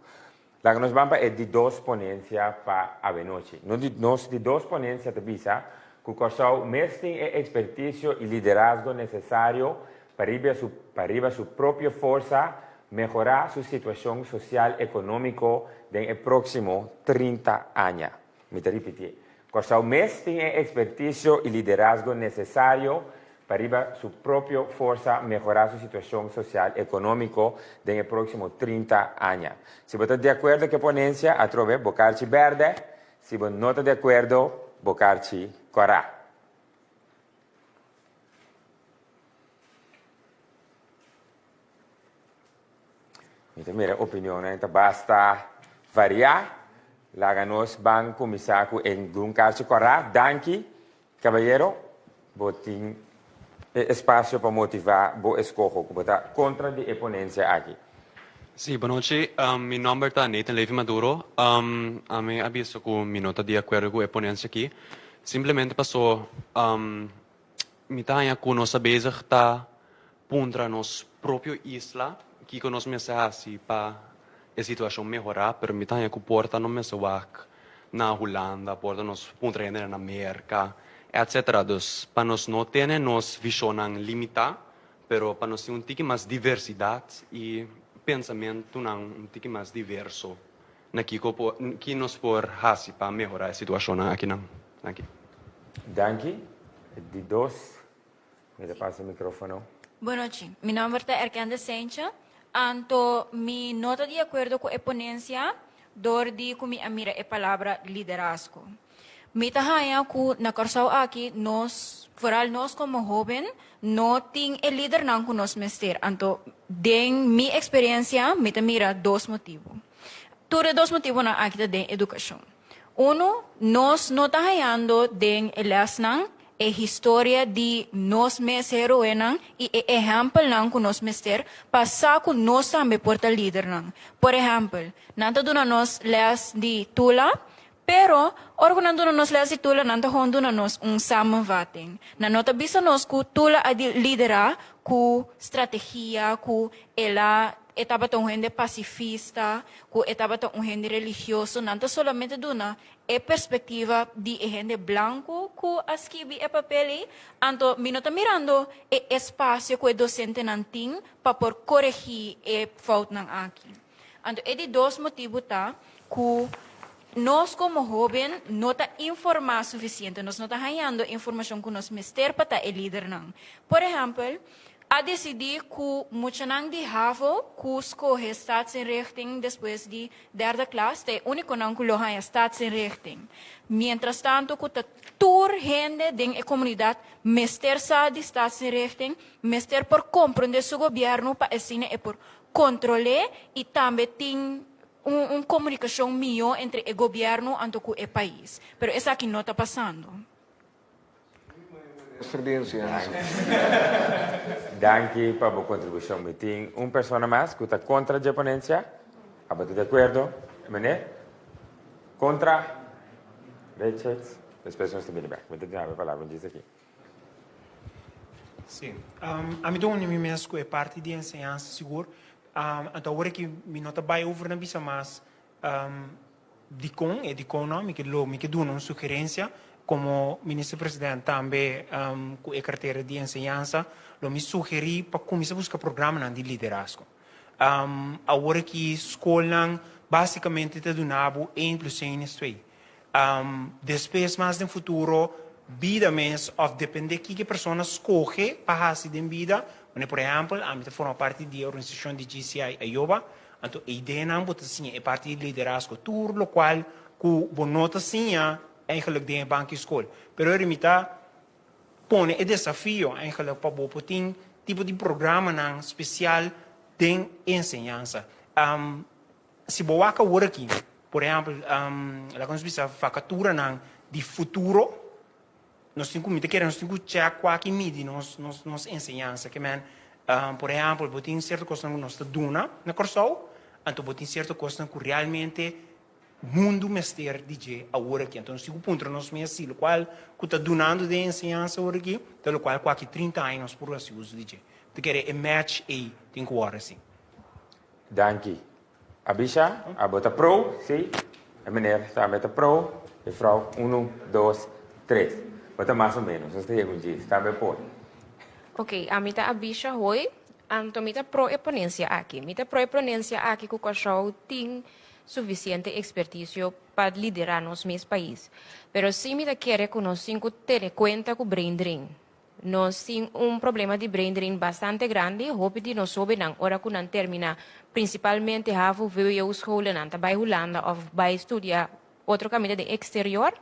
Laga nos ban pa e di dos ponencia pa awenochi. Nos di dos ponencia ta bisa cu Corsou mes tin e experticio y liderazgo necesario pa riba su pa riba su propio forsa mehora su situacion social economico den e proximo 30 aña. Mi ta ripitié. Kòrsou mes tin e ekspertisio i liderazgo nesesario pa riba su propio forsa mehorá su situashon sosial ekonómiko den e próksimo 30 aña. Si bo ta di akuerdo ku e ponensia, atrobe bo karchi bèrdè, si bo no ta di akuerdo, bo karchi kòrá. Mi ta mira opinionnan ta basta variá. Laga nos ban kuminsá ku e grun karchi kòrá. Danki, kabayero. Bo tin e espasio pa motivá bo eskoho ku bo ta kontra di e ponensia aki. Sí, bonochi. Mi nòmber ta Nathan Levy Maduro. Ami a bisa ku mi no ta di akuerdo ku e ponensia aki. Simplemente paso Mi ta haña ku nos ta bezig ta puntra nos propio isla kiko nos mester hasi pa e situashon mehorá, pero mi ta haña ku por ta no mester wak na Hulanda, por ta nos puntra hendenan na Merka, etcetera. Dus pa nos no tene nos vishonnan limitá, pero pa nos tin un tiki mas diversidat i pensamentunan un tiki mas diverso na kiko por ki nos por hasi pa mehorá e situashonnan akinan. Danki. Danki. Di dos, mi ta pasa e microfono. Bonochi. Mi nomber ta Erkende Seintje. Anto mi no ta di akuerdo ku e ponensia dor di ku mi a mira e palabra liderazgo. Mi ta haña ku na Kòrsou aki nos, foral nos komo hóben, no tin e lidernan ku nos mester. Anto den mi eksperensia mi ta mira dos motibu. Tur e dos motibunan aki ta den edukashon. Unu, nos no ta hañando den e lèsnan e historia di nos mes heroenan i e ehèmpelnan ku nos mester pa sa ku nos tambe por ta lidernan. Por ehèmpel, nan ta duna nos lès di Tula, pero ora ku nan duna nos lès di Tula nan ta hon duna nos un samenvatting. Nan no ta bisa nos ku Tula a liderá ku strategia, ku el a E tabata un hende pasifista, ku e tabata un hende religioso, nan ta solamente duna e perspektiva di e hende blanku ku a skibi e papel ei, anto mi no ta mirando e espasio ku e dosentenan tin pa por koregí e foutnan aki. Anto e di dos motibu ta ku nos komo hóben no ta informá sufisiente, nos no ta hañando informashon ku nos mester pa ta e lidernan. Por ehèmpel, A disidí ku muchanan di havo ku skohe Staatsinrichting despues di derde klas ta e únikonan ku lo haña Staatsinrichting. Mientrastanto ku ta tur hende den e komunidat mester sa di Staatsinrichting, mester por komprondé su gobièrnu pa asina e por kontrol'é i tambe tin un komunikashon mihó entre e gobièrnu anto ku e pais. Pero esaki no ta pasando. Danki pa bo kontribushon. Mi tin un persona mas ku ta kontra dje ponensia. Abo ta di akuerdo, meneer? Kontra? Richards? Despues nos ta bini bek. Mi ta duna bo e palabra djis aki. Sí. Ami ta uni mi mes ku e parti di enseñansa sigur. Anto awor aki mi no ta bai over na bisa mas Dikon e dikon no? Mi ke lo mi ke duna un sugerensia komo Minister President tambe ku e kartera di enseñansa lo mi sugerí pa kuminsá buska programanan di liderazgo. Awor aki skolnan basikamente ta duna bo één plus één es twee. Despues mas den futuro. bida mes òf dependé kiko e persona skohe pa hasi den bida. Manera por ehèmpel, ami ta forma parti di e organisashon di GCI Ayoba, anto e ideanan bo ta siña e parti di liderazgo, tur lokual ku bo no ta siña eigenlijk den e banki skol. Pero eri mi ta pone e desafio eigenlijk pa bo por tin tipo di programanan spesial den enseñansa. Si bo wak awor aki, por ehèmpel, laga nos bisa vakaturanan di futuro, nos tin ku, mi ta kere nos tin ku chèk kua ki midi nos nos enseñansa. Ke men, por ehèmpel, bo tin sierto kosnan ku nos ta duna na Kòrsou, anto bo tin sierto kosnan ku realmente mundu mester di dje awor aki. Anto nos tin ku puntra nos mes si lokual ku ta dunando den enseñansa awor aki ta lokual ku aki 30 aña nos por hasi uso di dje. Mi ta kere e match ei tin ku wòrdu hasi. Danki. Abisha, abo ta pro? Si. E meneer tambe ta pro. Juffrouw, unu, dos, tres. Bo ta mas o menos. Nos ta yega un djis. Tambe por. Ok, ami ta Abisha Hoy. Anto mi ta pro e ponencia aki. Mi ta pro e ponencia aki ku Kòrsou tin sufisiente ekspertisio pa liderá nos mes pais. Pero sí mi ta kere ku nos tin ku tene kuenta ku brain drain. Nos tin un problema di brain drain bastante grandi, hopi di nos hobennan ora ku nan termina prinsipalmente havo, vwo scholennan ta bai Hulanda òf bai studia otro kaminda den eksterior,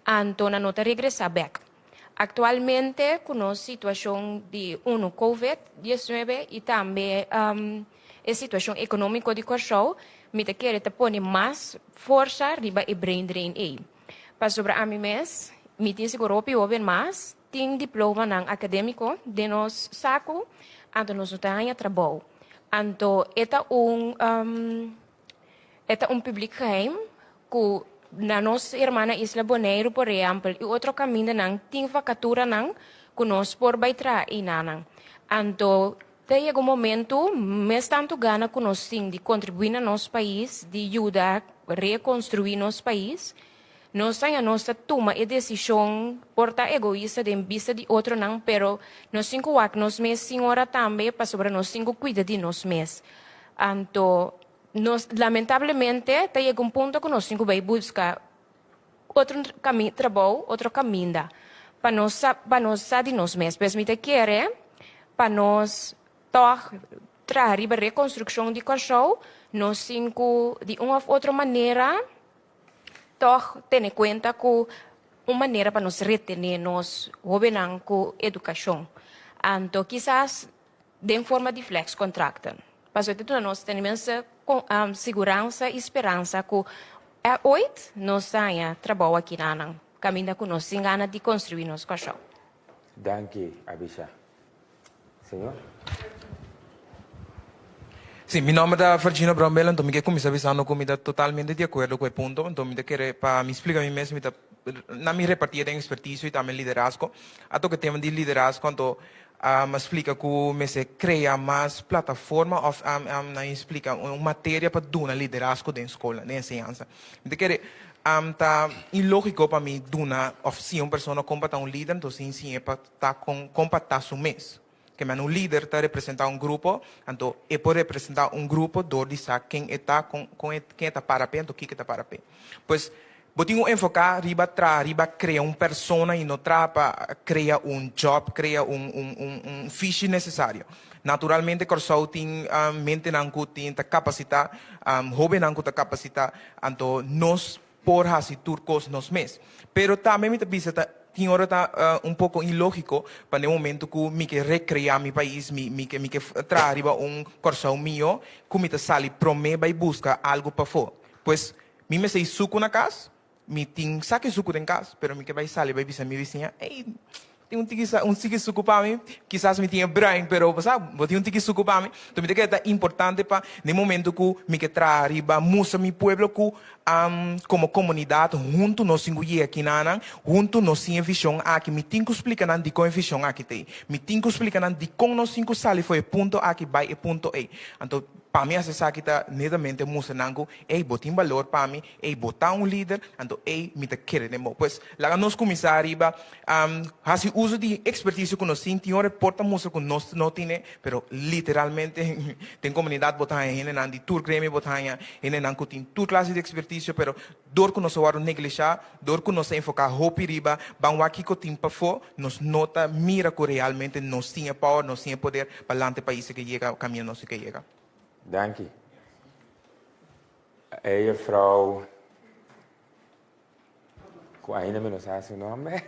anto nan no ta regresá bèk. Aktualmente ku nos situashon di unu covid 19 i tambe e situashon ekonómiko di Kòrsou, mi ta kere ta pone mas forsa riba e brain drain ei. Pasobra ami mes, mi tin sigur hopi hoben mas tin diplomanan akadémiko den nos saku, anto nos no ta haña trabou. Anto e ta un e ta un publiek geheim ku na nos hermana isla Boneiru por ehèmpel i otro kamindanan tin vakaturanan ku nos por bai traha einanan. Anto ta yega un momentu mes tantu gana ku nos tin di kontribuí na nos pais, di yuda rekonstruí nos pais, nos ta haña nos ta tuma e desishon por ta egoista den bista di otronan, pero nos tin ku wak nos mes sin ora tambe pasobra nos tin ku kuida di nos mes. Anto nos lamentablemente ta yega un punto ku nos tin ku bai buska otro trabou, otro kaminda pa nos sa pa nos sa di nos mes. Pues mi ta kere pa nos tòg traha riba rekonstrukshon di Kòrsou, nos tin ku di un òf otro manera tòg tene kuenta ku un manera pa nos retené nos hóbennan ku edukashon. Anto kisas den forma di flexcontracten. Pasobra ta duna nos tenminste siguransa i speransa ku ooit nos ta haña trabou aki na nan kaminda ku nos tin gana di konstruí nos Kòrsou. Danki, Abisha. Señor. Sí, mi nomber ta Virginio Brownbill, anto mi ke kuminsá bisando ku mi ta totalmente di akuerdo ku e punto. Anto mi ta kere pa mi splika mi mes, mi ta na mi repartí den ekspertisio i tambe liderazgo. A toka e tema di liderazgo, anto a splika ku mester krea mas plataforma òf nan splika un materia pa duna liderazgo den skolnan, den enseñansa. Mi ta kere ta ilógiko pa mi duna òf siña un persona kon pa ta un lider, anto sin siñ'é pa ta kon kon pa ta su mes. Ke men un lider ta representá un grupo, anto e por representá un grupo dor di sa ken e ta, kon kon e ken e ta para p'e, anto kiko e ta para p'e. Pues, bo tin ku enfoká riba traha riba krea un persona i no traha pa krea un job, krea un un un un fishi nesesario. Naturalmente Kòrsou tin mentenan ku tin ta kapasitá, hóbennan ku ta kapasitá, anto nos por hasi tur kos nos mes. Pero tambe mi ta bisa ta tin ora ta un poko ilógiko pa den momento ku mi ke rekreá mi pais, mi mi ke mi ke traha riba un Kòrsou mihó, ku mi ta sali promé bai buska algu pafó. Pues mi mester i suku na kas, mi tin sa ke suku den kas, pero mi ke bai sali bai bisa mi bisiña, ey, Tin un tiki un tiki suku pa mi, kisas mi tin e bruin, pero bo sa, bo tin un tiki suku pa mi. Enton mi ta kere ta importante pa den momento ku mi ke traha riba mustra mi pueblo ku komo komunidat huntu nos tin ku yega kinanan, huntu nos tin e vishon aki. Mi tin ku splika nan dikon e vishon aki ta ei. Mi tin ku splika nan dikon nos tin ku sali for e punto aki bai e punto ei. Anto pa mi hasi esaki ta netamente mustra nan ku, ey, bo tin balor pa mi, ey, bo ta un lider, anto ey, mi ta kere den bo. Pues laga nos kuminsá riba Hasi uso di ekspertisio ku nos tin. Tin ora e por ta mustra ku nos no tine, pero literalmente den komunidat bo ta haña hendenan di tur gremio, bo ta haña hendenan ku tin tur klase di ekspertisio. ekspertisio, pero dor ku nos a wòrdu neglishá, dor ku nos a enfoká hopi riba ban wak kiko tin pafó, nos no ta mira ku realmente nos tin e power, nos tin e poder pa lanta e pais ke yega kaminda nos tin ke yega. Danki. E juffrouw ku ainda mi no sa su nomber,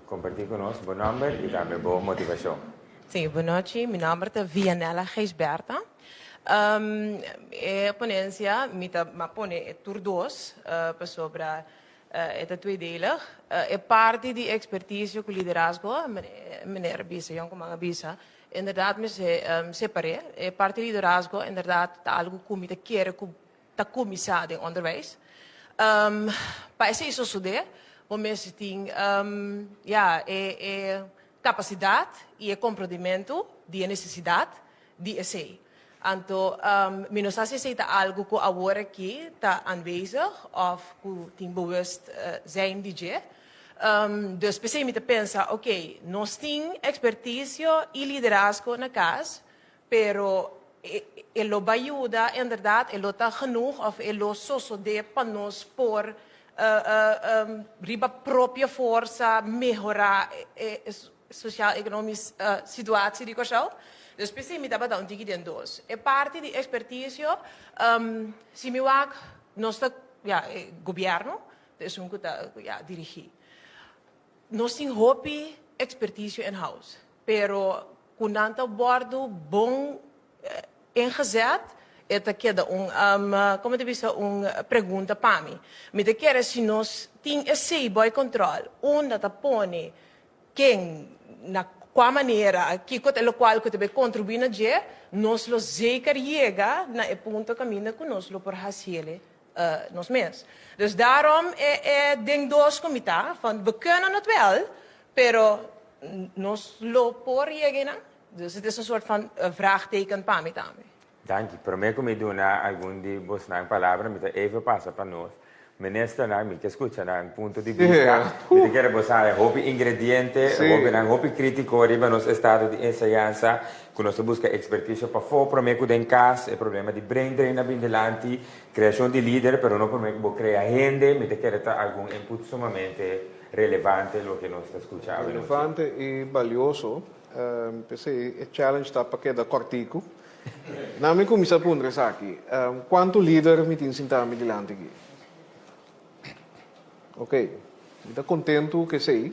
kompartí ku nos bo nomber i tambe bo motivashon. Sí, bonochi. Mi nomber ta Vianella Gijsbertha. E ponencia mi ta a pone e tur dos pasobra e ta tweedelig. E parti di experticio cu liderazgo, meneer a bisa, yoncuman a bisa, inderdaad mester separ'é. E parti liderazgo inderdaad ta algo cu mi ta kere cu ta kuminsá den onderwijs. Pa esei sosodé, bo mester tin ya e e kapasidat i e komprondimentu di e nesesidat di esei. Anto mi no sa si esei ta algu ku awor aki ta aanwezig òf ku tin bewust zijn di dje. Dus p'esei mi ta pensa, oke, nos tin ekspertisio i liderazgo na kas, Pero e lo bai yuda inderdaad, e lo ta genoeg of e lo sosode pa nos por riba propio forsa mehora e sociaal-economisch situatie di Kòrsou. Dus p'esei mi tabata un tiki den dos. E parti di expertisio, si mi wak nos ta, ya, e gobierno ta esun ku ta, ya, dirigi. Nos tin hopi expertisio in house, pero Ku nan ta wòrdu bon ingezet, e ta keda un, komo ta bisa, un pregunta pa mi. Mi ta kere si nos tin esei bòi kòntròl, unda ta pone ken, na kua manera, kiko ta e lokual ku ta bai kontribuí na dje, nos lo zeker yega na e punto kaminda ku nos lo por hasiele nos mes. Dus daarom e den dos ku mi ta, van we kunnen het wel, pero nos lo por yega einan? Dus het is een soort van vraagteken pa mi tambe. Danki. Prome ku mi duna algun di bosnan palabra, mi ta even pasa pa nos ministernan. Mi ke skucha nan punto di bista. Mi ta kere bo sa hopi ingrediente, hopinan hopi kritiko riba nos estado di enseñansa, ku nos ta buska ekspertisio pafó prome ku den kas, e problema di brain drain a bin dilanti, kreashon di lider, pero no prome ku bo krea hende. Mi ta kere ta algun input sumamente relevante loke nos ta skucha awe nochi. Relevante i balioso. P'esei e challenge ta pa keda kòrtiku. Na mi kuminsá puntra esaki, Kuantu lider mi tin sintá mi dilanti aki? Oké, mi ta kontentu ku esei,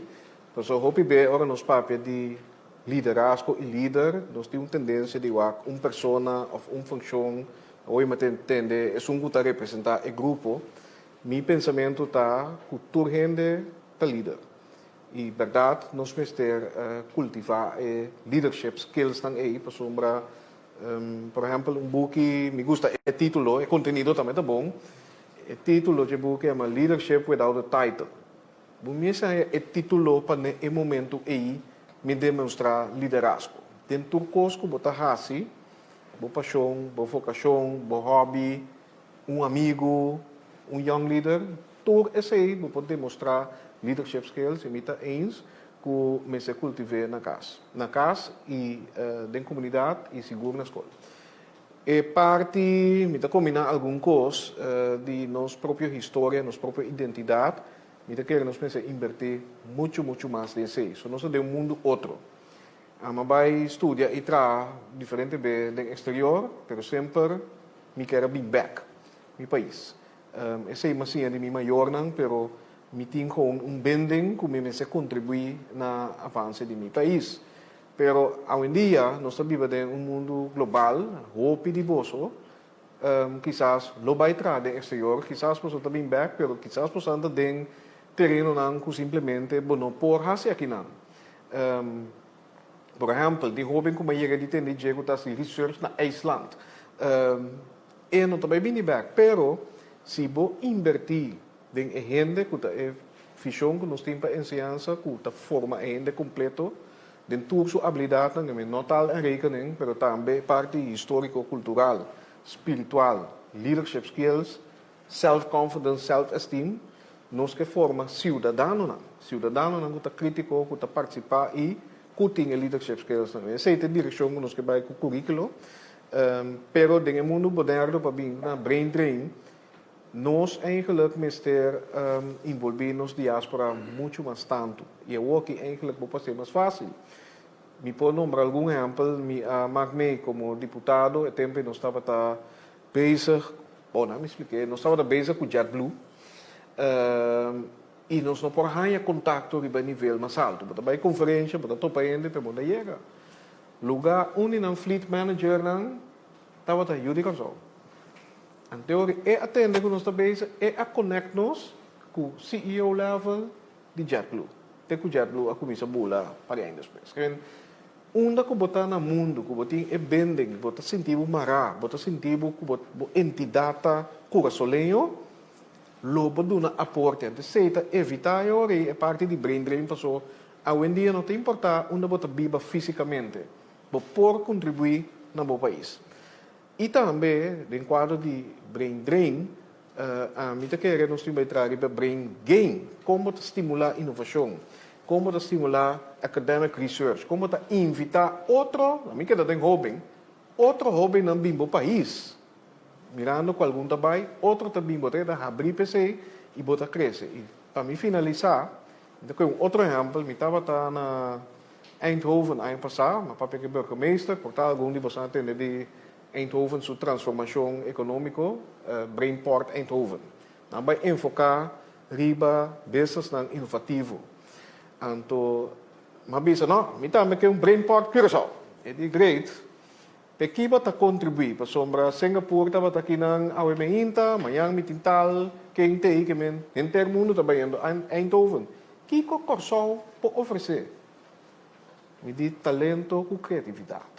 pasobra hopi be ora nos papia di liderazgo i lider, nos tin un tendensia di wak un persona òf un funshon, awor mi ta tende esun ku ta representá e grupo. Mi pensamentu ta ku tur hende ta lider. I bèrdat nos mester kultivá e leadership skillsnan ei pasobra, por ehèmpel, un buki, mi gusta e título, e kontenido tambe ta bon, e título dje buki yama Leadership Without a Title. Bo mester haña e título pa n'e e momentu ei mi demostrá liderazgo. Den tur kos ku bo ta hasi, bo pashon, bo vokashon, bo hòbi, un amigu, un young leader, tur esei bo por demostrá leadership skills i mi ta eens ku mester kultiv'é na kas. Na kas i den komunidat i sigur na skol. E parti mi ta kombiná algun kos di nos propio historia, nos propio identidat, mi ta kere nos mester inbertí muchu muchu mas den esei. So nos ta den un mundu otro. Ami a bai studia i traha diferente be den eksterior, pero semper Mi kier a bin bek mi pais. Esei mi a siña di mi mayornan, pero mi tin gewoon un binding ku mi mester kontribuí na avanse di mi pais. Pero awendia nos ta biba den un mundu global, hopi di boso kisas lo bai traha den eksterior, kisas boso ta bin bek, pero kisas boso ta den terenonan ku simplemente bo no por hasi akinan. Por ehèmpel, tin hóben ku mi a yega di tende dje ku ta hasi research na IJsland. E no ta bai bini bèk, pero si bo inbertí den e hende ku ta e vishon ku nos tin pa enseñansa, ku ta forma e hende kompleto den tur su abilidatnan, e no taal en rekening, pero tambe parti históriko, kultural, spiritual, leadership skills, Self confidence, self esteem, nos ke forma siudadanonan, siudadanonan ku ta kritiko, ku ta partisipá i ku tin e leadership skills nan. Esei ta e direkshon ku nos ke bai ku kurikulo, pero den e mundu moderno pa bin na brain drain, Nos eigenlijk mester envolví nos diáspora muchu mas tantu. I awoki eigenlijk bo por hasié mas fásil. Mi por nombra algun ehèmpel, mi a mak mee komo diputado e tempu ei nos tabata bezig, bon nan mi spliké, nos tabata bezig ku JetBlue i nos no por haña kontakto riba e nivel mas altu. Bo ta bai konferensha, bo ta topa hende pero bo no ta yega. Lugá un di nan fleet managernan tabata yu di Kòrsou. Anto e a tende ku nos ta bezig, e a connect nos ku CEO level di JetBlue. Te ku JetBlue a kuminsá bula pa di aña despues. Ke men, unda ku bo ta na mundu ku bo tin e binding, bo ta sinti bo mará, bo ta sinti bo ku bo bo entidat ta kurasoleño, lo bo duna aporte. Anto esei ta evitá e ora ei e parti di brain drain paso awendia no ta importá unda bo ta biba físikamente, bo por kontribuí na bo pais. I tambe den kuadro di brain drain, ami ta kere nos tin bai traha riba brain gain, kon bo ta stimulá inovashon, kon bo ta stimulá academic research, kon bo ta invitá otro, ami keda den hóben, otro hóbennan bin bo pais, mirando ku algun ta bai, otro ta bin, bo ta keda habrí p'esei i bo ta krese. I pa mi finalisá, mi ta kohe un otro ehèmpel, mi tabata na Eindhoven aña pasá, m'a papia ku e burgemeester, por ta algun di boso a tende di Eindhoven su transformashon ekonómiko, Brainport Eindhoven. Nan bai enfoká riba businessnan inovativo. Anto m'a bisa, no, mi tambe ke un Brainport Curaçao. E di, great, p'e kiba ta kontribuí? Pasobra Singapore tabata akinan awe meinta, mañan mi tin tal, ken t'ei ke men, henter mundu ta bayendo Eindhoven. Kiko Kòrsou por ofresé? Mi di talento ku kreatividat.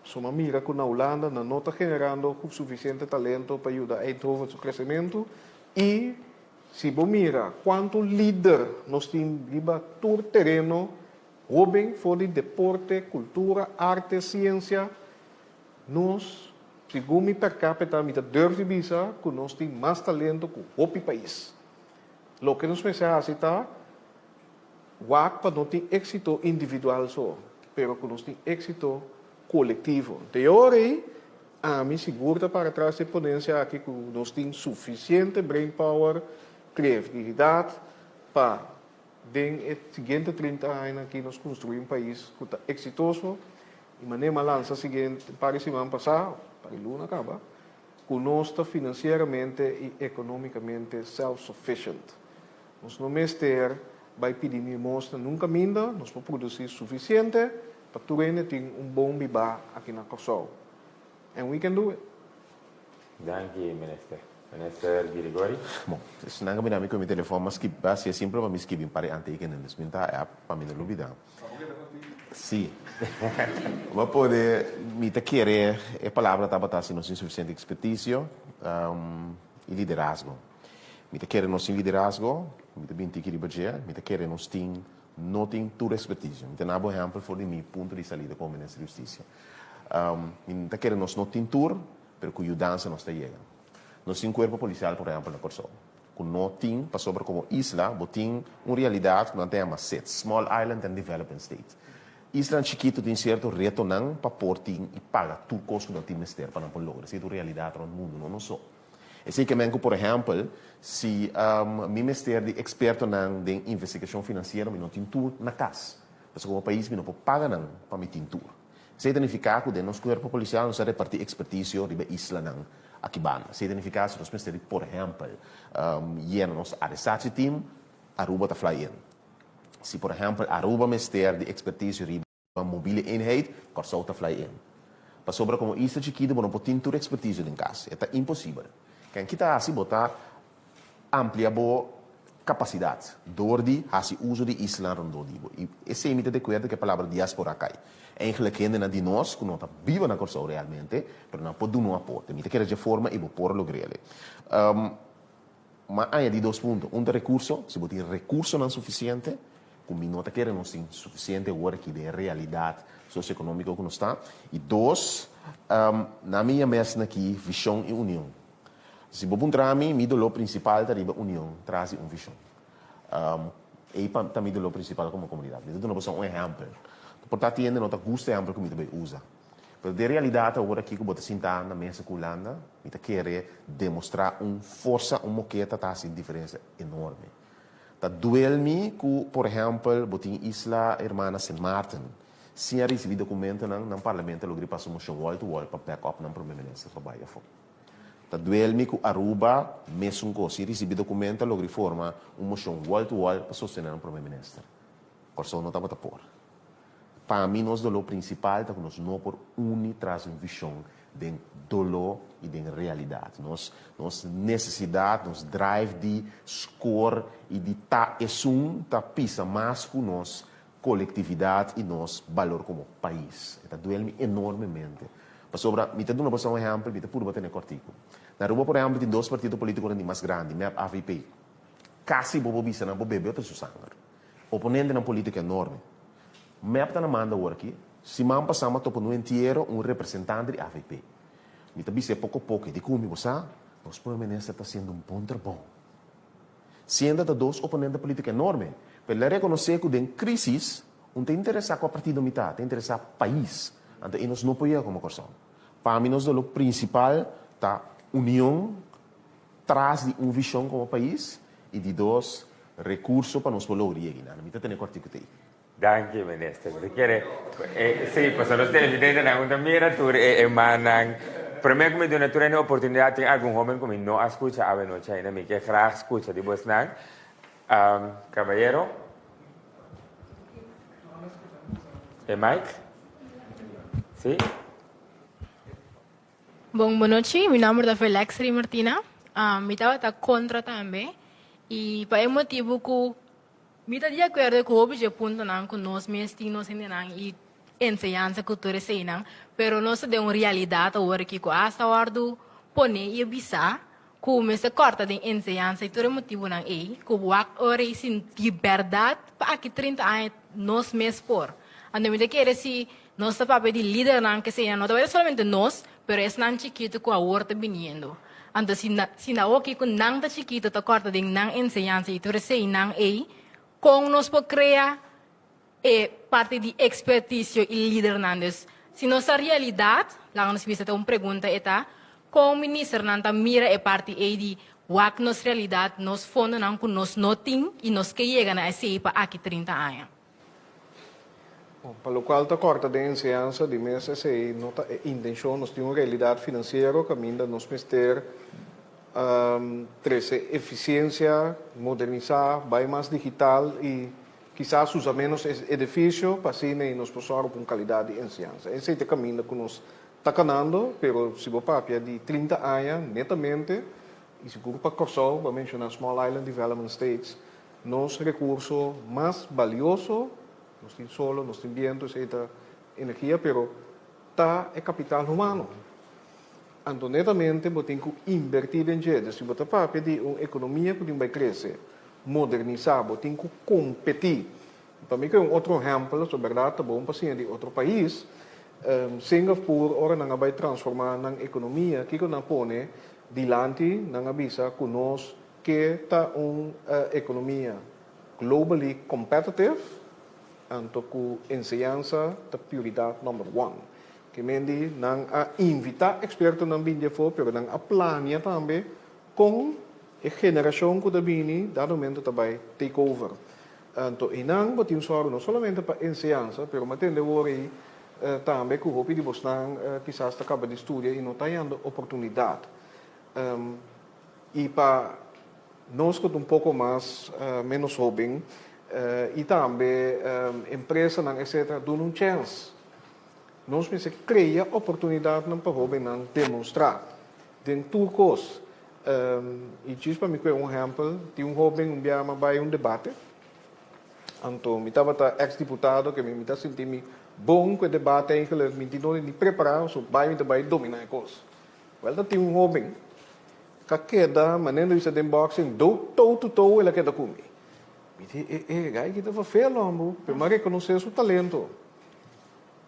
Suma mira ku na Hulanda nan no ta generando sufisiente talento pa yuda Eindhoven su kresementu i si bo mira kuantu lider nos tin riba tur tereno hóben for di deporte, kultura, arte, siensia, nos segun mi per capita mi ta durf di bisa ku nos tin mas talento ku hopi pais. Loke nos mester hasi ta wak pa no tin éksito individual so, pero ku nos tin éksito kolektivo. Te ora ei, ami sigur ta para tras di e ponensia aki ku nos tin sufisiente brain power, kreatividat pa den e siguiente 30 añanan aki nos konstruí un pais ku ta eksitoso i manera mi a lansa siguiente par di siman pasá, par di luna kaba, ku nos ta finansieramente i ekonómikamente self-sufficient. Nos no mester bai pidi limosna nunka minda, nos por produsí sufisiente pa tur hende tin un bon bibá aki na Kòrsou. And we can do it. Danki Minister. Minister Girigori. Bon, esnan ku mira mi ku mi telefòn m'a skip, a simpel pa mi skibi un par di aantekeningen, dus mi ta app pa mi no lubida. Sí. Bo pode, mi ta kere e palabra tabata si nos tin suficiente experticio y liderazgo. Mi ta kere nos tin liderazgo, mi ta bin tiki riba dje, mi ta kere nos tin, no tin tur experticio. Mi ta na bo ehempel for di mi punto di salida como Minister di Husticia. Mi ta kere nos no tin tur, pero cu yudansa nos ta yega. Nos tin cuerpo policial por ehempel na Corsou. Ku no tin pasobra komo isla bo tin un realidat ku nan ta yama SIDS, Small Island and Developing State. Islanan chikitu tin sierto retonan pa por tin i paga tur kos ku nan tin mester pa nan por logra. Esei ta un realidat rònt mundu, no nos so. Esei ke men ku por ehèmpel si mi mester di ekspertonan den investigashon finansiero mi no tin tur na kas. Pasobra komo pais mi no por paga nan pa mi tin tur. Esei ta nifiká ku den nos kuerpo polisial nos a repartí ekspertisio riba islanan aki banda. Esei ta nifiká si nos mester di por ehèmpel yena nos arestatie team, Aruba ta fly in. Si por ehèmpel Aruba mester di ekspertisio riba mobiele eenheid, Kòrsou ta fly in. Pasobra komo isla chikitu bo no por tin tur ekspertisio den kas. E ta imposibel. Ken ki ta hasi bo ta amplia bo kapasidat dor di hasi uso di islanan rondó di bo. I esei mi ta di akuerdo ku e palabra diaspora kai. Eigenlik hendenan di nos ku no ta biba na Kòrsou realmente, pero nan por duna un aporte. Mi ta kere dje forma i bo por logr'el. M'a añadí dos punto. Un ta rekurso, si bo tin rekursonan sufisiente, ku mi no ta kere nos tin sufisiente awor aki den e realidat sosioekonómiko ku nos ta. I dos, na mi yam'esnan aki vishon i union. Si bo puntra mi, mi doló prinsipal ta riba union tras di un vishon. Ei pa ta mi doló prinsipal komo komunidat. Mi ta duna boso un ehèmpel. Por ta tiende no ta gusta e ehèmpel ku mi ta bai usa. Pero den realidat awor aki ku bo ta sinta na mesa ku Hulanda, mi ta kere demostrá un forsa, un moketa ta hasi diferensia enorme. Ta duel mi ku, por ehèmpel, bo tin isla hermana Sint Maarten, sin a risibí dokumentonan, nan parlamento a logr'é pasa un moshon wall to wall pa back up nan prome minister pa bai afó. Ta duel mi ku Aruba mesun kos, sin risibí dokumento a logr'é forma un moshon wall to wall pa sostené nan prome minister. Kòrsou no tabata por. Pa mi nos doló prinsipal ta ku nos no por uni tras un vishon den doló i den realidat. Nos nos nesesidat, nos drive di skor i di ta esun ta pisa mas ku nos kolektividat i nos balor komo pais. E ta duel mi enormemente. Pasobra mi ta duna boso un ehèmpel, mi ta purba tene kòrtiku. Na Aruba por ehèmpel tin dos partido polítikonan di mas grandi, mep, avp. Kasi bo por bisa nan por bebe otro su sanger. Oponentenan polítiko enorme. Mep ta na manda awor aki. Siman pasá m'a topa nu entiero un representante di avp. Mi ta bis'é poko poko, e di ku mi, Bo sa, nos prome minister ta hasiendo un bon trabou. Siendo ta dos oponente polítiko enorme, pero el a rekonosé ku den krísis un ta interesá kua partido mi ta, ta interesá pais. Anto ei nos no por yega komo Kòrsou. Pa mi nos doló prinsipal ta union tras di un vishon komo pais i di dos, rekurso pa nos por logra yega einan. Mi ta tene ku artíkulo ei. Danki minister. Mi ta kere e si pasobra nos televidentenan un ta mira tur e e mannan. Prome ku mi duna tur hende oportunidat tin algun hoben ku mi no a skucha awe nochi ainda mi ke graag skucha di bosnan. Kabayero? E mic? Si? Bon bonochi, mi nomber ta Felexri Martina. Mi tabata kontra tambe i pa e motibu ku Mi ta di akuerdo ku hopi dje puntonan ku nos mes tin nos hendenan i enseñansa ku tur eseinan, pero nos ta den un realidat awor aki ku asta wòrdu pone i a bisa ku mester kòrta den enseñansa i tur e motibunan ei ku wak ora i sinti bèrdat pa aki 30 aña nos mes por. Anto mi ta kere si nos ta papia di lidernan keseinan no ta bai ta solamente nos, pero esnan chikitu ku awor ta biniendo. Anto si na si na oki ku nan ta chikitu ta kòrta den nan enseñansa i tur eseinan ei, kon nos por krea e parti di ekspertisio i lidernan? Dus, si nos ta realidat, laga nos bisa ta un pregunta e ta, kon ministernan ta mira e parti ei di wak nos realidat, nos fondonan ku nos no tin i nos ke yega na esei pa aki 30 aña? Bon, pa locual ta corta den enseñansa, di mes esey no ta e intencion. Nos tin un realidad financiero caminda nos mester trece eficiencia, modernisa, bay mas digital y kisas usa menos edificio pa asina y nos por zorga pa un calidad di enseñansa. Esey ta e caminda cu nos ta canando, pero si bo papia di 30 aña netamente, y sigur pa Corsou, bo a menciona Small Island Development States, Nos rekurso mas balioso, nos tin solo, nos tin biento, esei ta energia, pero ta e kapital humano. Anto netamente bo tin ku inbertí den dje. Dus si bo ta papia di un ekonomia ku tin bai krese, modernisá, bo tin ku kompetí. Pa mi ku e un otro ehèmpel, so bèrdat ta bon pa siña di otro pais. Singapur ora nan a bai transformá nan ekonomia, kiko nan a pone dilanti? Nan a bisa ku nos Ke ta un ekonomia globally competitive, anto ku enseñansa ta prioridat number one. Ke men di nan a invitá ekspertonan bini di afó, pero nan a plania tambe kon e generashon ku ta bini dado momento ta bai take over. Anto einan bo tin sòru no solamente pa enseñansa, pero mi a tende awor ei tambe ku hopi di bosnan kisas ta kaba di studia i no ta hañando oportunidat. I pa nos ku ta un poko mas menos hoben i tambe empresanan etcetera duna un chèns. Nos mester krea oportunidatnan pa hobennan demonstrá den tur kos. I djis pa mi kue un ehèmpel, tin un hoben un biaha mi a bai un debate, anto mi tabata eks diputado ke mi ta sinti mi bon ku e debate eigenlijk mi tin no ni prepará, so bai mi ta bai dominá e kos. Wel ta tin un hoben ka keda manera nan bisa den boxing do toe to toe el a keda ku mi. Mi di e e gai ki ta vervel hombo pero mi a reconoce su talento.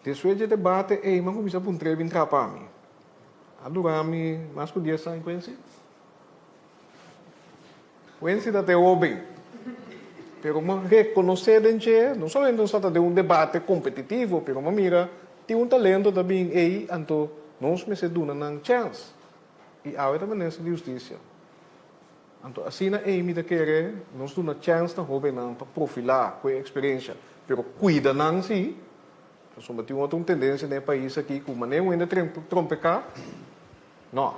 Despues dje debate ey mi a cuminsa puntr'e bin traha pa mi. A dura mi mas ku dies aña Quincy. Quincy ta te hoben pero mi a reconoce den dje no solamente nos ta den un debate competitivo pero mi a mira. tin un talento ta bin ei anto nos mester duna nan chèns. I awe ta minister di hustisia. Anto asina ei mi ta kere nos duna chèns na hóbennan pa profilá ku e eksperensia, pero kuida nan sí, pasobra tin otro un tendensia den e pais aki ku manera un hende trompeká, no,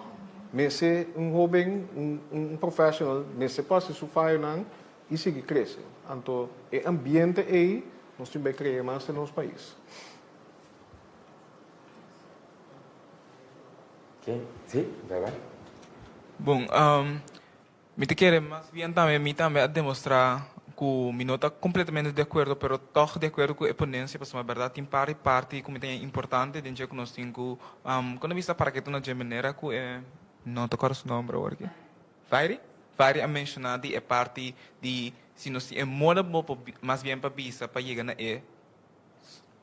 mester un hóben, un professional mester por hasi su fayonan i sigui krese. Anto e ambiente ei nos tin bai krea mas den nos pais. Sí, bai bai. Bon, mi ta kere mas bien tambe mi tambe a demostra ku mi no ta kompletamente di akuerdo pero tòg di akuerdo ku e ponensia pasobra bèrdat tin par di parti ku mi ta haña importante den dje ku nos tin ku kon a bisa para ke ta na dje manera ku e no ta kòrda su nòmber awor aki Vairi? Vairi a menshoná di e parti di si nos tin e moda bo por mas bien pa bisa pa yega na e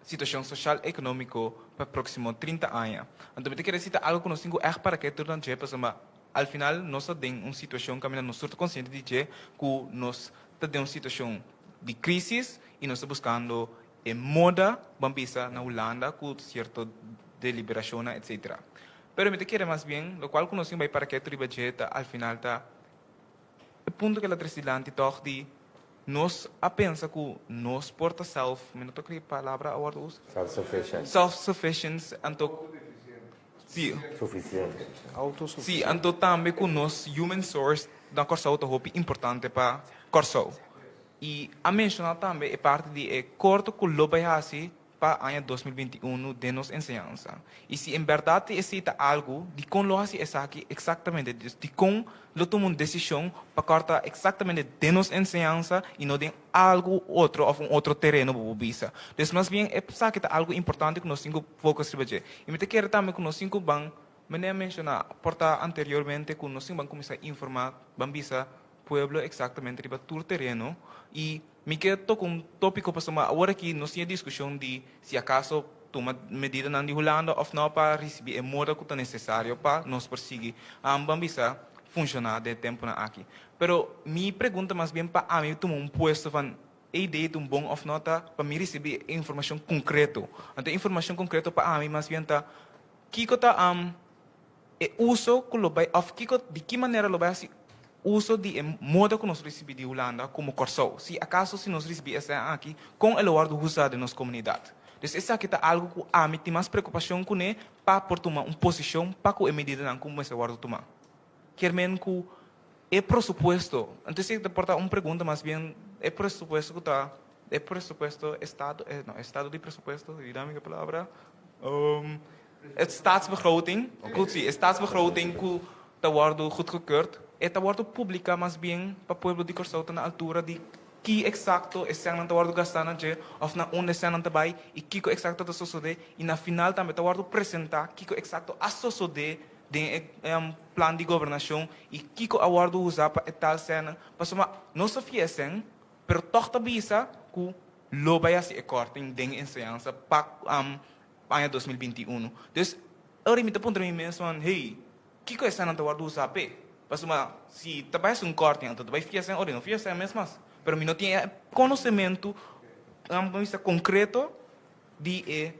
Situashon soshal ekonómiko pa próksimo 30 aña. Anto mi ta kere si ta algu ku nos tin ku ègt para ke tur nan dje pasobra al final nos ta den un situashon kaminda nos tur ta konsiente di dje ku nos ta den un situashon di krísis i nos ta buskando e moda ban bisa na Hulanda ku sierto deliberashonnan etsetera. Pero mi ta kere mas bien lokual ku nos tin bai para ke tur riba dje ta al final ta E punto ku el a trese dilanti tòg di nos a pensa ku nos por ta self, mi no ta kri palabra a wòrdu usa. Self-sufficient. Self-sufficient, anto si. Sufisiente. Si, anto tambe ku nos human source na Kòrsou ta hopi importante pa Kòrsou. I a menshoná tambe e parti di e korto ku lo bai hasi pa aña 2021 den nos enseñansa. I si en bèrdat esei ta algu, dikon lo hasi esaki eksaktamente? Dus dikon lo tuma un desishon pa kòrta eksaktamente den nos enseñansa i no den algu otro òf un otro tereno bo por bisa? Dus mas bien esaki ta algu importante ku nos tin ku focus riba dje. I mi ta kere tambe ku nos tin ku ban, manera a menshoná por ta anteriormente, ku nos tin ban kuminsá informá, ban bisa pueblo eksaktamente riba tur tereno i Mi ke toka un tópiko pasobra awor aki nos tin e diskushon di si akaso tuma medidanan di Hulanda òf no pa risibí e moda ku ta nesesario pa nos por sigui ban bisa funshoná den e tempunan aki. Pero mi pregunta mas bien pa ami tuma un puesto van e idea ta un bon òf no ta pa mi risibí e informashon konkreto. Anto e informashon konkreto pa ami mas bien ta kiko ta E uso ku lo bai òf kiko di ki manera lo bai hasi uso di e moda ku nos risibí di Hulanda komo Kòrsou? Si akaso si nos risibí esei aki, kon e lo wòrdu usá den nos komunidat? Dus esaki ta algu ku ami tin mas preokupashon kuné pa por tuma un posishon pa ku e medidanan ku mester wòrdu tumá. Kier men ku e presupuesto, anto esei ta por ta un pregunta mas bien e presupuesto ku ta e presupuesto estado, no estado di presupuesto, yuda mi ku e palabra. E staatsbegroting, ku si e staatsbegroting ku ta wòrdu goedgekeurd, e ta wòrdu publiká mas bien pa pueblo di Kòrsou ta na altura di ki eksakto e sènnan ta wòrdu gastá na dje òf na unda e sènnan ta bai i kiko eksakto ta sosodé i na final tambe ta wòrdu presentá kiko eksakto a sosodé den e plan di gobernashon i kiko a wòrdu usá pa e tal sènnan pasobra nos ta fia e sèn pero tòg ta bisa ku lo bai hasi e kòrting den enseñansa pa Aña 2021. Dus, ora mi ta puntra mi mes man, hey, kiko esnan ta wòrdu usá p'e? Pasobra si ta bai hasi un kòrting, anto ta bai fia esnan, ora no fia esnan mes mas. Pero mi no tin e konosementu, nan por bisa, konkreto di e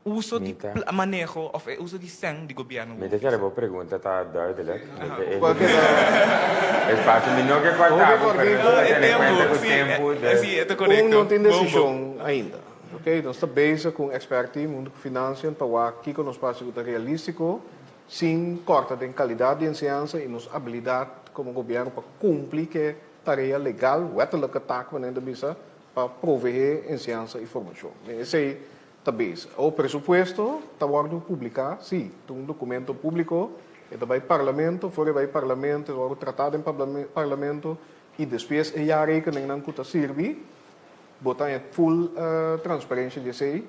uso di maneho òf e uso di sèn di gobièrnu. Mi ta kere bo pregunta ta duidelijk. Espacio, mi no ke kòrta bo, pero nos ta tene kuenta ku tempu. Un no tin desishon ainda. Ok, nos ta bezig ku un expert team huntu ku Financiën pa wak kiko nos por hasi ku ta realístiko sin kòrta den kalidat di enseñansa i nos abilidat komo gobièrnu pa kumpli ku e tarea legal, wettelijke taak manera ta bisa, pa proveé enseñansa i formashon. Esei ta bezig. Awor presupuesto ta wòrdu publiká, sí, ta un dokumento públiko, e ta bai parlamento, for e bai parlamento e ta wòrdu tratá den parlamento i despues e jaarrekeningnan ku ta sirbi Bo ta haña full transparencia di esey.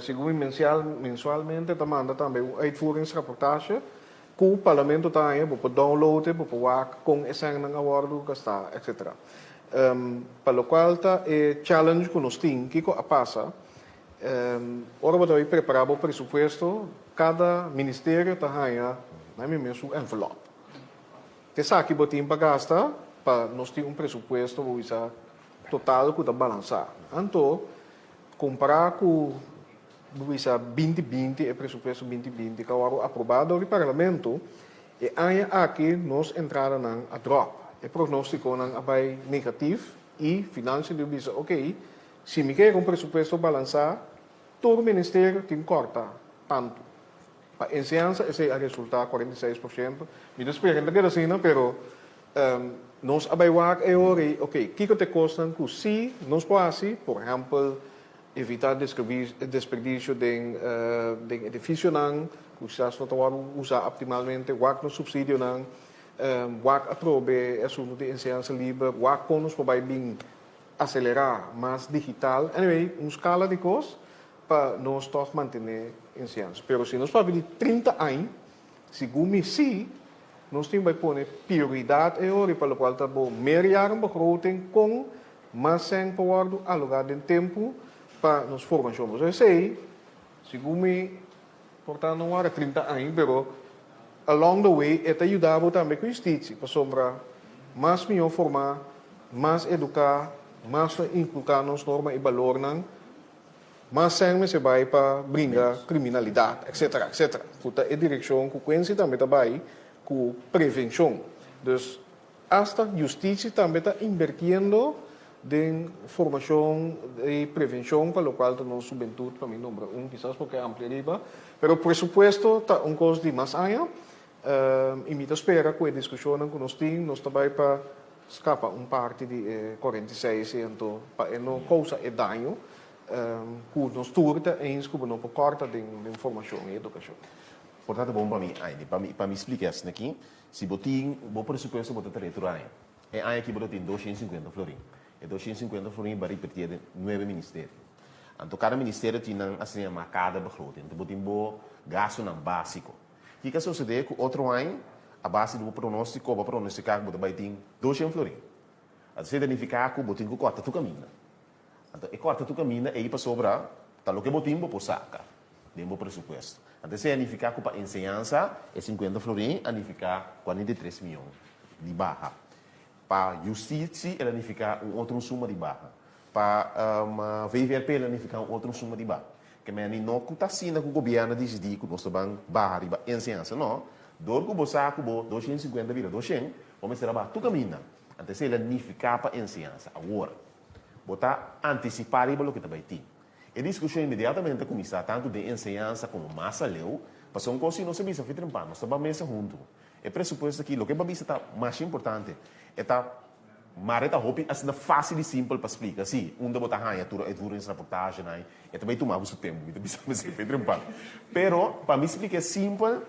Segun mi mensial, mensualmente ta manda tambe un uitvoeringsrapportage cu Parlamento ta haña. Bo por download e, bo por wak con e sènnan a wordo gastá, etc. Pa locual ta e challenge cu nos tin, kico a pasa? Ora bo ta bay prepara bo presupuesto, cada ministerio ta haña nan mi mes un envelop. Esaki bo tin pa gasta pa nos tin un presupuesto, bo bisa, total ku ta balansá. Anto, kompará ku Bisa 2020, e presupuesto 2020 ku a wòrdu aprobá dor di Parlamento, e aña aki nos entradanan a dròp. E prognóstikonan a bai negatif i Finansia diu bisa, oke, si mi ke un presupuesto balansá, tur ministerio tin kòrta tantu. Pa enseñansa esei a resultá 46%. Mi ta spera ta keda asina, pero nos a bai wak e ora ei, oke, kiko ta e kosnan ku sí nos por hasi, por ehèmpel, Evitá desperdicio den den edificionan cu kisas no ta wòrdu usá optimalmente, wak nos subsidionan, wak atrobe e asunto di enseñansa liber, wak kon nos por bai bin acelerá mas digital. Anyway, un scala di cos pa nos tòg mantené enseñansa. Pero si nos papia di 30 añ, segun mi sí, nos tin bai pone prioridad e ora pa locual ta bo meerjarenbegroting con Mas sèn por wòrdu alogá den tempu pa nos formashon. Pasobra esei, segun mi, por ta no wara 30 aña, pero along the way e ta yuda bo tambe ku hustisia, pasobra mas mihó formá, mas eduká, mas ta inkulká nos norma i balornan, mas sèn mester bai pa bringa kriminalidat, etcetera, etcetera. Ku ta e direkshon ku Quincy tambe ta bai ku prevenshon. Dus Asta Justitie tambe ta inbertiendo den formacion di prevencion pa locual ta nos hubentud, pa mi nombra un kisas porque amplia riba, pero presupuesto ta un cos di mas aña y mi ta spera cu e discusionnan cu nos tin nos ta bay pa scapa un parti di e 46 y anto pa e no causa e daño cu nos tur ta eens cu bo no por corta den formacion y educacion. Por ta ta bon pa mi, Aini, pa mi pa mi splica esaki aki. Si bo tin bo presupuesto bo ta trae tur aña. E aña aki bo ta tin 250 florin. E 250 florin ba repartié den nuebe ministerio. Anto kada ministerio tin nan asina yamá kaderbegroting. Anto bo tin bo gastunan básiko. Kiko a sosodé ku otro aña a base di bo pronóstiko bo a pronostiká ku bo ta bai tin 200 florin. Anto esei ta nifiká ku bo tin ku kòrta tur kaminda. Anto e kòrta tur kaminda ei pasobra ta loke bo tin bo por saka den bo presupuesto. Anto esei a nifiká ku pa enseñansa e sinkuenta florin a nifiká 43 mion di baha. Pa justisi el a nifiká un otro suma di baha. Pa VVRP el a nifiká un otro suma di baha. Ke meni no ku ta asina ku gobièrnu a disidí ku nos ta ban baha riba enseñansa, no. Dor ku bo sa ku bo 250 bira 200, bo mester a baha tur kaminda. Anto esei el a nifiká pa enseñansa. Awor, Bo ta antisipá riba loke ta bai tin. E diskushon inmediatamente a kuminsá tantu den enseñansa komo mas aleu, pasobra un kos si nos a bisa fitrempá, nos ta ba mesa huntu. E presupuesto aki, loke bo a bisa ta masha importante. E ta mara e ta hopi asina fásil i simpel pa splika. Sí, unda bo ta haña tur uitvoeringsrapportagenan, e ta bai tuma bo su tempu, mi ta bisa mester fitrempá. Pero, pa mi splika e simpel,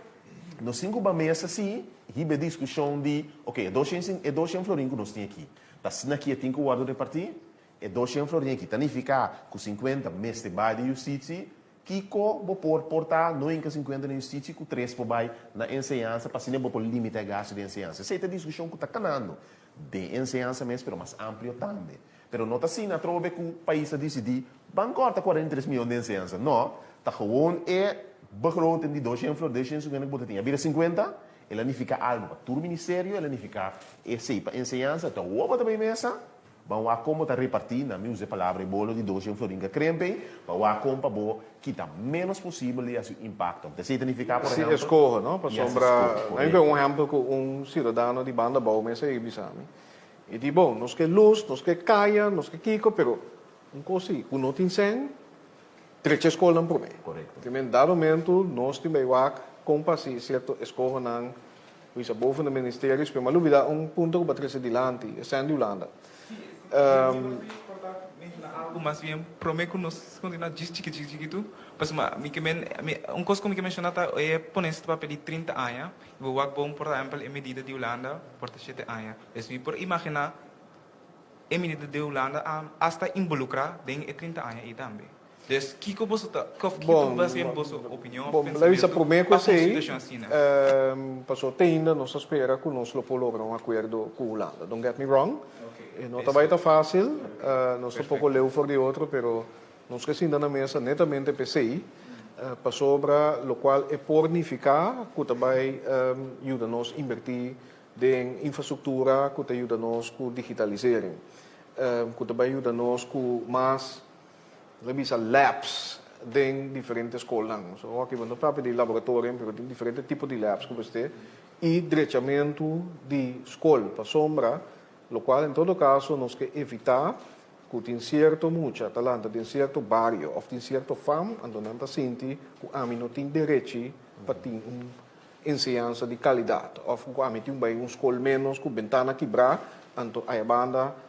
nos tin ku ba mesa sí, hiba e diskushon di, oke, e doshen, e doshen florin ku nos tin aki, Ta asina ki e tin ku wòrdu repartí? E 200 florin aki ta nifiká ku 50 mester bai di yustitsi? Kiko bo por por ta no hinka 50 na yustitsi ku tres por bai na enseñansa pa asina bo por limitá e gastu di enseñansa? Esei ta e diskushon ku ta kanando den enseñansa mes pero mas amplio tambe. Pero no ta asina atrobe ku pais a disidí ban kòrta 43 mion di enseñansa. No, ta gewoon e begroting di 200 flor, 250 ku bo ta tin a bira 50 El a nifiká algu pa tur ministerio, el a nifiká esei pa enseñansa. Ta wobo ta bay mesa, ban wak kon bo ta repartí, na mi usa e palabra e bolo di 200 florin ka krempe, pa wak kon pa bo kita ménos posibel i hasi un impakto. Esei ta nifiká, por Si ehèmpel, eskoho, no? i hasi Pasobra, eskoho, na mi pega korekto. un ehèmpel ku un siudadano di banda abou mesa a bisa mi. E di, bon, nos ke lus, nos ke kaya, nos ke kiko, pero un kos si, ku no tin sèn, Trecha e skolnan promé. Korekto. Primer dado momentu nos tin bai wak kon pa hasi sierto eskohonan ku isa boven de ministerios, pero mi a lubida un punto ku bo a trese dilanti, e sèn di Hulanda. Sí, mi por ta menshoná algu mas bien promé ku nos kontinuá djis chiki chiki chikitu, pasobra mi ke men un kos ku mi ke menshoná ta e ponencia ta papia di 30 aña i bo wak bon por ehèmpel e medida di Hulanda por ta shete aña, dus mi por imaginá E medida di Hulanda a hasta involucra den e 30 aña ei tambe. Dus kico boso ta, of kico Bon, ta base boso opinion of bon, laat bisa pensamentu promé ku pa un esei, situacion asina? pasobra te ainda nos ta spera ku nos lo por logra un akuerdo ku Hulanda. Don't get me wrong, Oké, e no ta bai eso. ta fásil, nos ta poko Perfecto. leu for di otro, pero nos ke sinta na mesa netamente p'esei, pasobra lokual e por nifiká ku ta bai yuda nos inbertí Den infrastruktura ku ta yuda nos ku digitalisering, ku ta bai yuda nos ku mas, lo bisa labs. den diferente skolnan. So aki bo no papia di laboratorium pero tin diferente tipo di labs ku mester i drechamentu di skol pasobra lokual en todo kaso nos ke evitá ku tin sierto mucha ta lanta den sierto bario òf tin sierto fam anto nan ta sinti ku ami no tin derechi pa tin un enseñansa di kalidat òf ku ami tin bai un skol ménos ku bentana kibrá anto ayabanda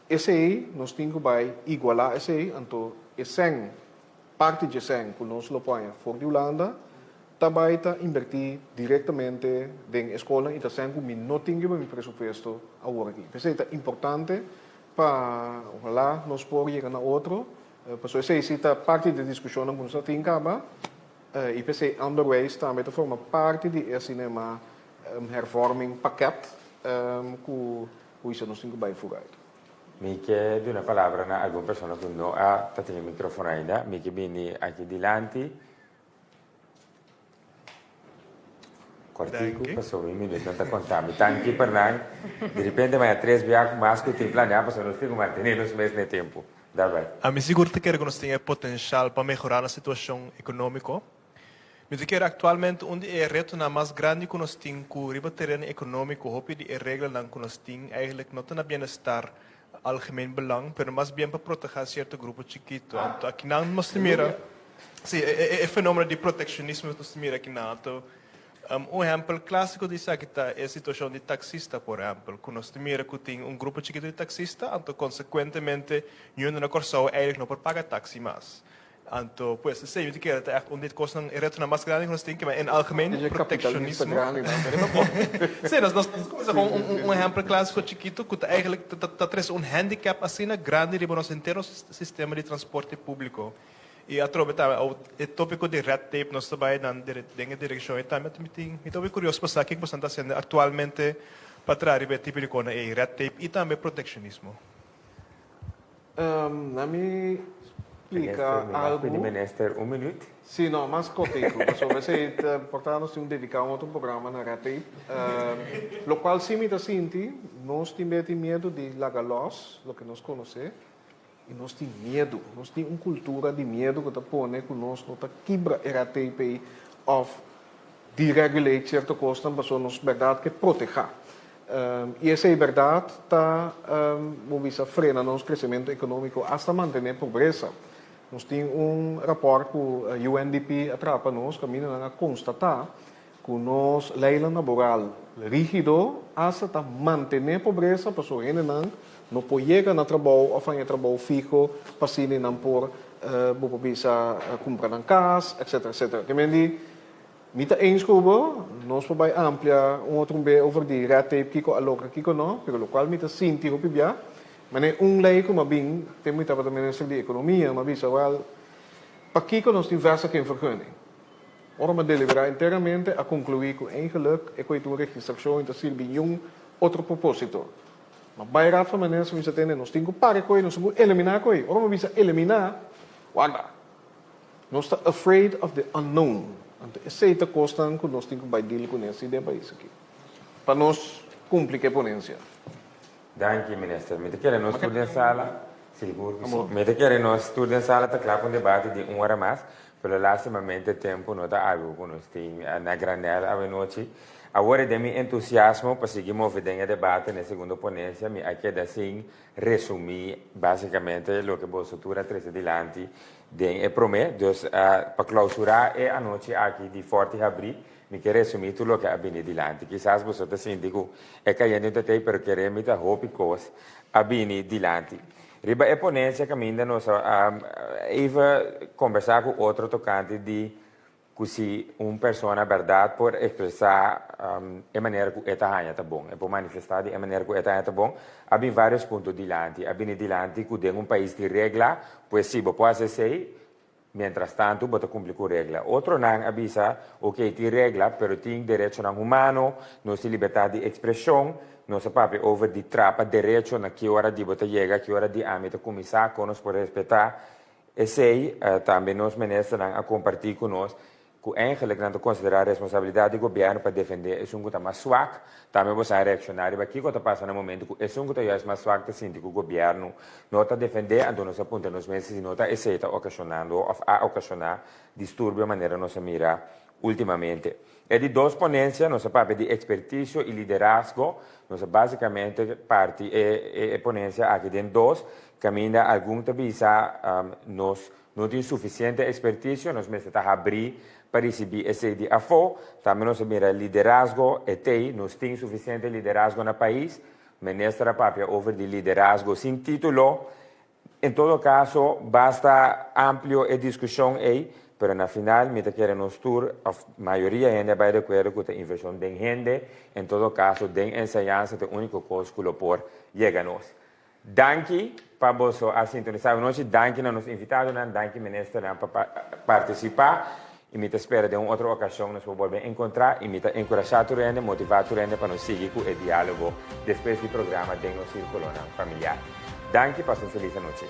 Esei nos tin ku bai igualá esei, anto e sèn, parti dje sèn ku nos lo poña for di Hulanda, ta bai ta inbertí direktamente den e skolnan i ta sèn ku mi no tin riba mi presupuesto awor aki. P'esei ta importante pa ojalá nos por yega na otro, pasobra esei si ta parti di e diskushonnan ku nos a tin kaba i p'esei onderwijs tambe ta forma parti di e asina yamá hervorming pakket ku Huisa nos tin ku bai vooruit. Mi ke duna palabra na algun persona ku no a ta tin e microfono ainda. Mi ke bini aki dilanti. Kortiku, pasobra mi minutnan ta konta. Mi tanki per nan. Di repente maña tres bia mas ku tin planea pasobra nos tin ku mantene nos mes na e tempu. Dal bai. Ami sigur ta kere ku nos tin e potenshal pa mehorá nos situashon ekonómiko. Mi ta kere aktualmente un di e retonan mas grandi ku nos tin ku riba tereno ekonómiko hopi di e reglanan ku nos tin eigenlijk no ta na bienestar algemeen belang pero mas bien pa protehá sierto grupo chikitu. Anto akinan nos ta mira si e fenomeno di protekshonismo nos ta mira akinan. Anto un ehèmpel klásiko di esaki ta e situashon di taksista por ehèmpel ku nos ta mira ku tin un grupo chikitu di taksista anto konsekuentemente ñundo na Kòrsou eigenlijk no por paga taksi mas. Anto, pues, esei mi ta kere ta ègt un di e kosnan, e retonan mas grandi ku nos tin, ke en algemeen protekshonismo. Sí, nos nos kuminsá ku un un ehèmpel klásiko chikitu ku ta eigentlik ta ta trese un handicap asina grandi riba nos henter nos sistema di transporte públiko. I atrobe tambe awo e tópiko di red tape nos ta bai nan den e direkshon ei tambe. Mi tin mi ta hopi kurioso pa sa kiko boso ta hasiendo aktualmente pa traha riba e tipo di kosnan ei, red tape i tambe protekshonismo. Na mi splika algu. Pidi minister un minuut. Si, no, mas kortiku, pasobra esei ta por ta nos tin un dediká un otro programa na Red Tape. Lokual si mi ta sinti, nos tin bia tin miedu di laga lòs loke nos konosé i nos tin miedu, nos tin un kultura di miedu ku ta pone ku nos no ta kibra e Red Tape ei òf deregulate sierto kosnan pasobra nos bèrdat ke protehá. I esei bèrdat ta, bo bisa, frena nos kresementu ekonómiko asta mantené pobresa. Nos tin un rapòrt ku UNDP a traha pa nos kaminda nan a konstatá ku nos leinan laboral rígido asta ta mantené pobresa pasobra hendenan no por yega na trabou òf haña trabou fiho pa asina nan por, bo por bisa, kumpra nan kas, etcétera, etcétera. Te men di Mi ta eens ku bo, nos por bai amplia un otro un be over di red tape kiko a logra kiko no, pero lokual mi ta sinti hopi bia, manera un lei ku mi a bin tempu mi tabata minister di ekonomia, mi a bisa wèl, pakiko nos tin vestigingvergunning? Ora mi a deliberá enteramente a konkluí ku eigenlik e koe ta un registrashon i ta sirbi niun otro propósito. Mi a bai Raad van Ministers mi bisa tende nos tin ku para e koe, nos tin ku eliminá e koe. Ora mi a bisa eliminá, warda! Nos ta afraid of the unknown. Anto esei ta kosnan ku nos tin ku bai deal kuné si den pais aki. Pa nos kumpli ku e ponensia. Danki minister. Mi ta kere nos tur den sala, sigur ku si. Mi ta kere nos tur den sala ta kla pa un debate di un ora mas, pero lastimamente tempu no ta algu ku nos tin na granel awenochi. Awor e den mi entusiasmo pa sigui move den e debate na e segundo ponensia mi a keda sin resumí básikamente loke boso tur a trese dilanti den e promé. Dus pa klousurá e anochi aki di Forti Habrí, mi ke resumí tur loke a bini dilanti. Kisas boso ta sinti ku e kayente un ta tei, pero kere mi ta hopi kos a bini dilanti. Riba e ponensia kaminda nos a even kombersá ku otro tokante di Ku si un persona bèrdat por ekspresá e manera ku e ta haña ta bon, e por manifestá di e manera ku e ta haña ta bon, a bin vários punto dilanti. A bini dilanti ku den un pais di regla, pues si bo por hasi esei, miéntras tantu bo ta kumpli ku regla. Otronan a bisa, oke, tin regla, pero tin derechonan humano, nos tin libertat di ekspreshon, nos a papia over di trapa derecho na ki ora di bo ta yega, ki ora di ami ta kuminsá, kon nos por respetá Esei tambe nos ministernan a kompartí ku nos ku. ku eigenlijk nan ta konsiderá responsabilidat di gobièrnu pa defendé esun ku ta mas swak. Tambe boso a reakshoná riba kiko ta pasa na momentu ku esun ku ta juist mas swak ta sinti ku gobièrnu no ta defendé, anto nos a puntra nos mes si no ta esei ta okashonando òf a okashoná disturbio manera nos a mira últimamente. E di dos ponensia nos a papia di ekspertisio i liderazgo. Nos a básikamente parti e e ponensia aki den dos, kaminda algun ta bisa nos no tin sufisiente ekspertisio, nos mester ta habrí pa risibí esei di afó. Tambe nos a mira liderazgo, e tei, nos tin sufisiente liderazgo na pais. Minister a papia over di liderazgo sin título. En todo caso, basta amplio e discusion ey, pero na final mi ta kere nos tur, of mayoria hende a bay de acuerdo cu ta inversion den hende, en todo caso den enseñansa ta e unico cos cu lo por yega nos. Danki pa boso a sintonisa anochi, danki na nos invitadonan, danki ministernan pa participa y mi ta spera den un otro ocasion nos por bolbe encontra y mi ta encurasha tur hende, motiva tur hende pa nos sigui cu e dialogo despues di programa den nos circulonan familiar. Danki, pasa un feliz anochi.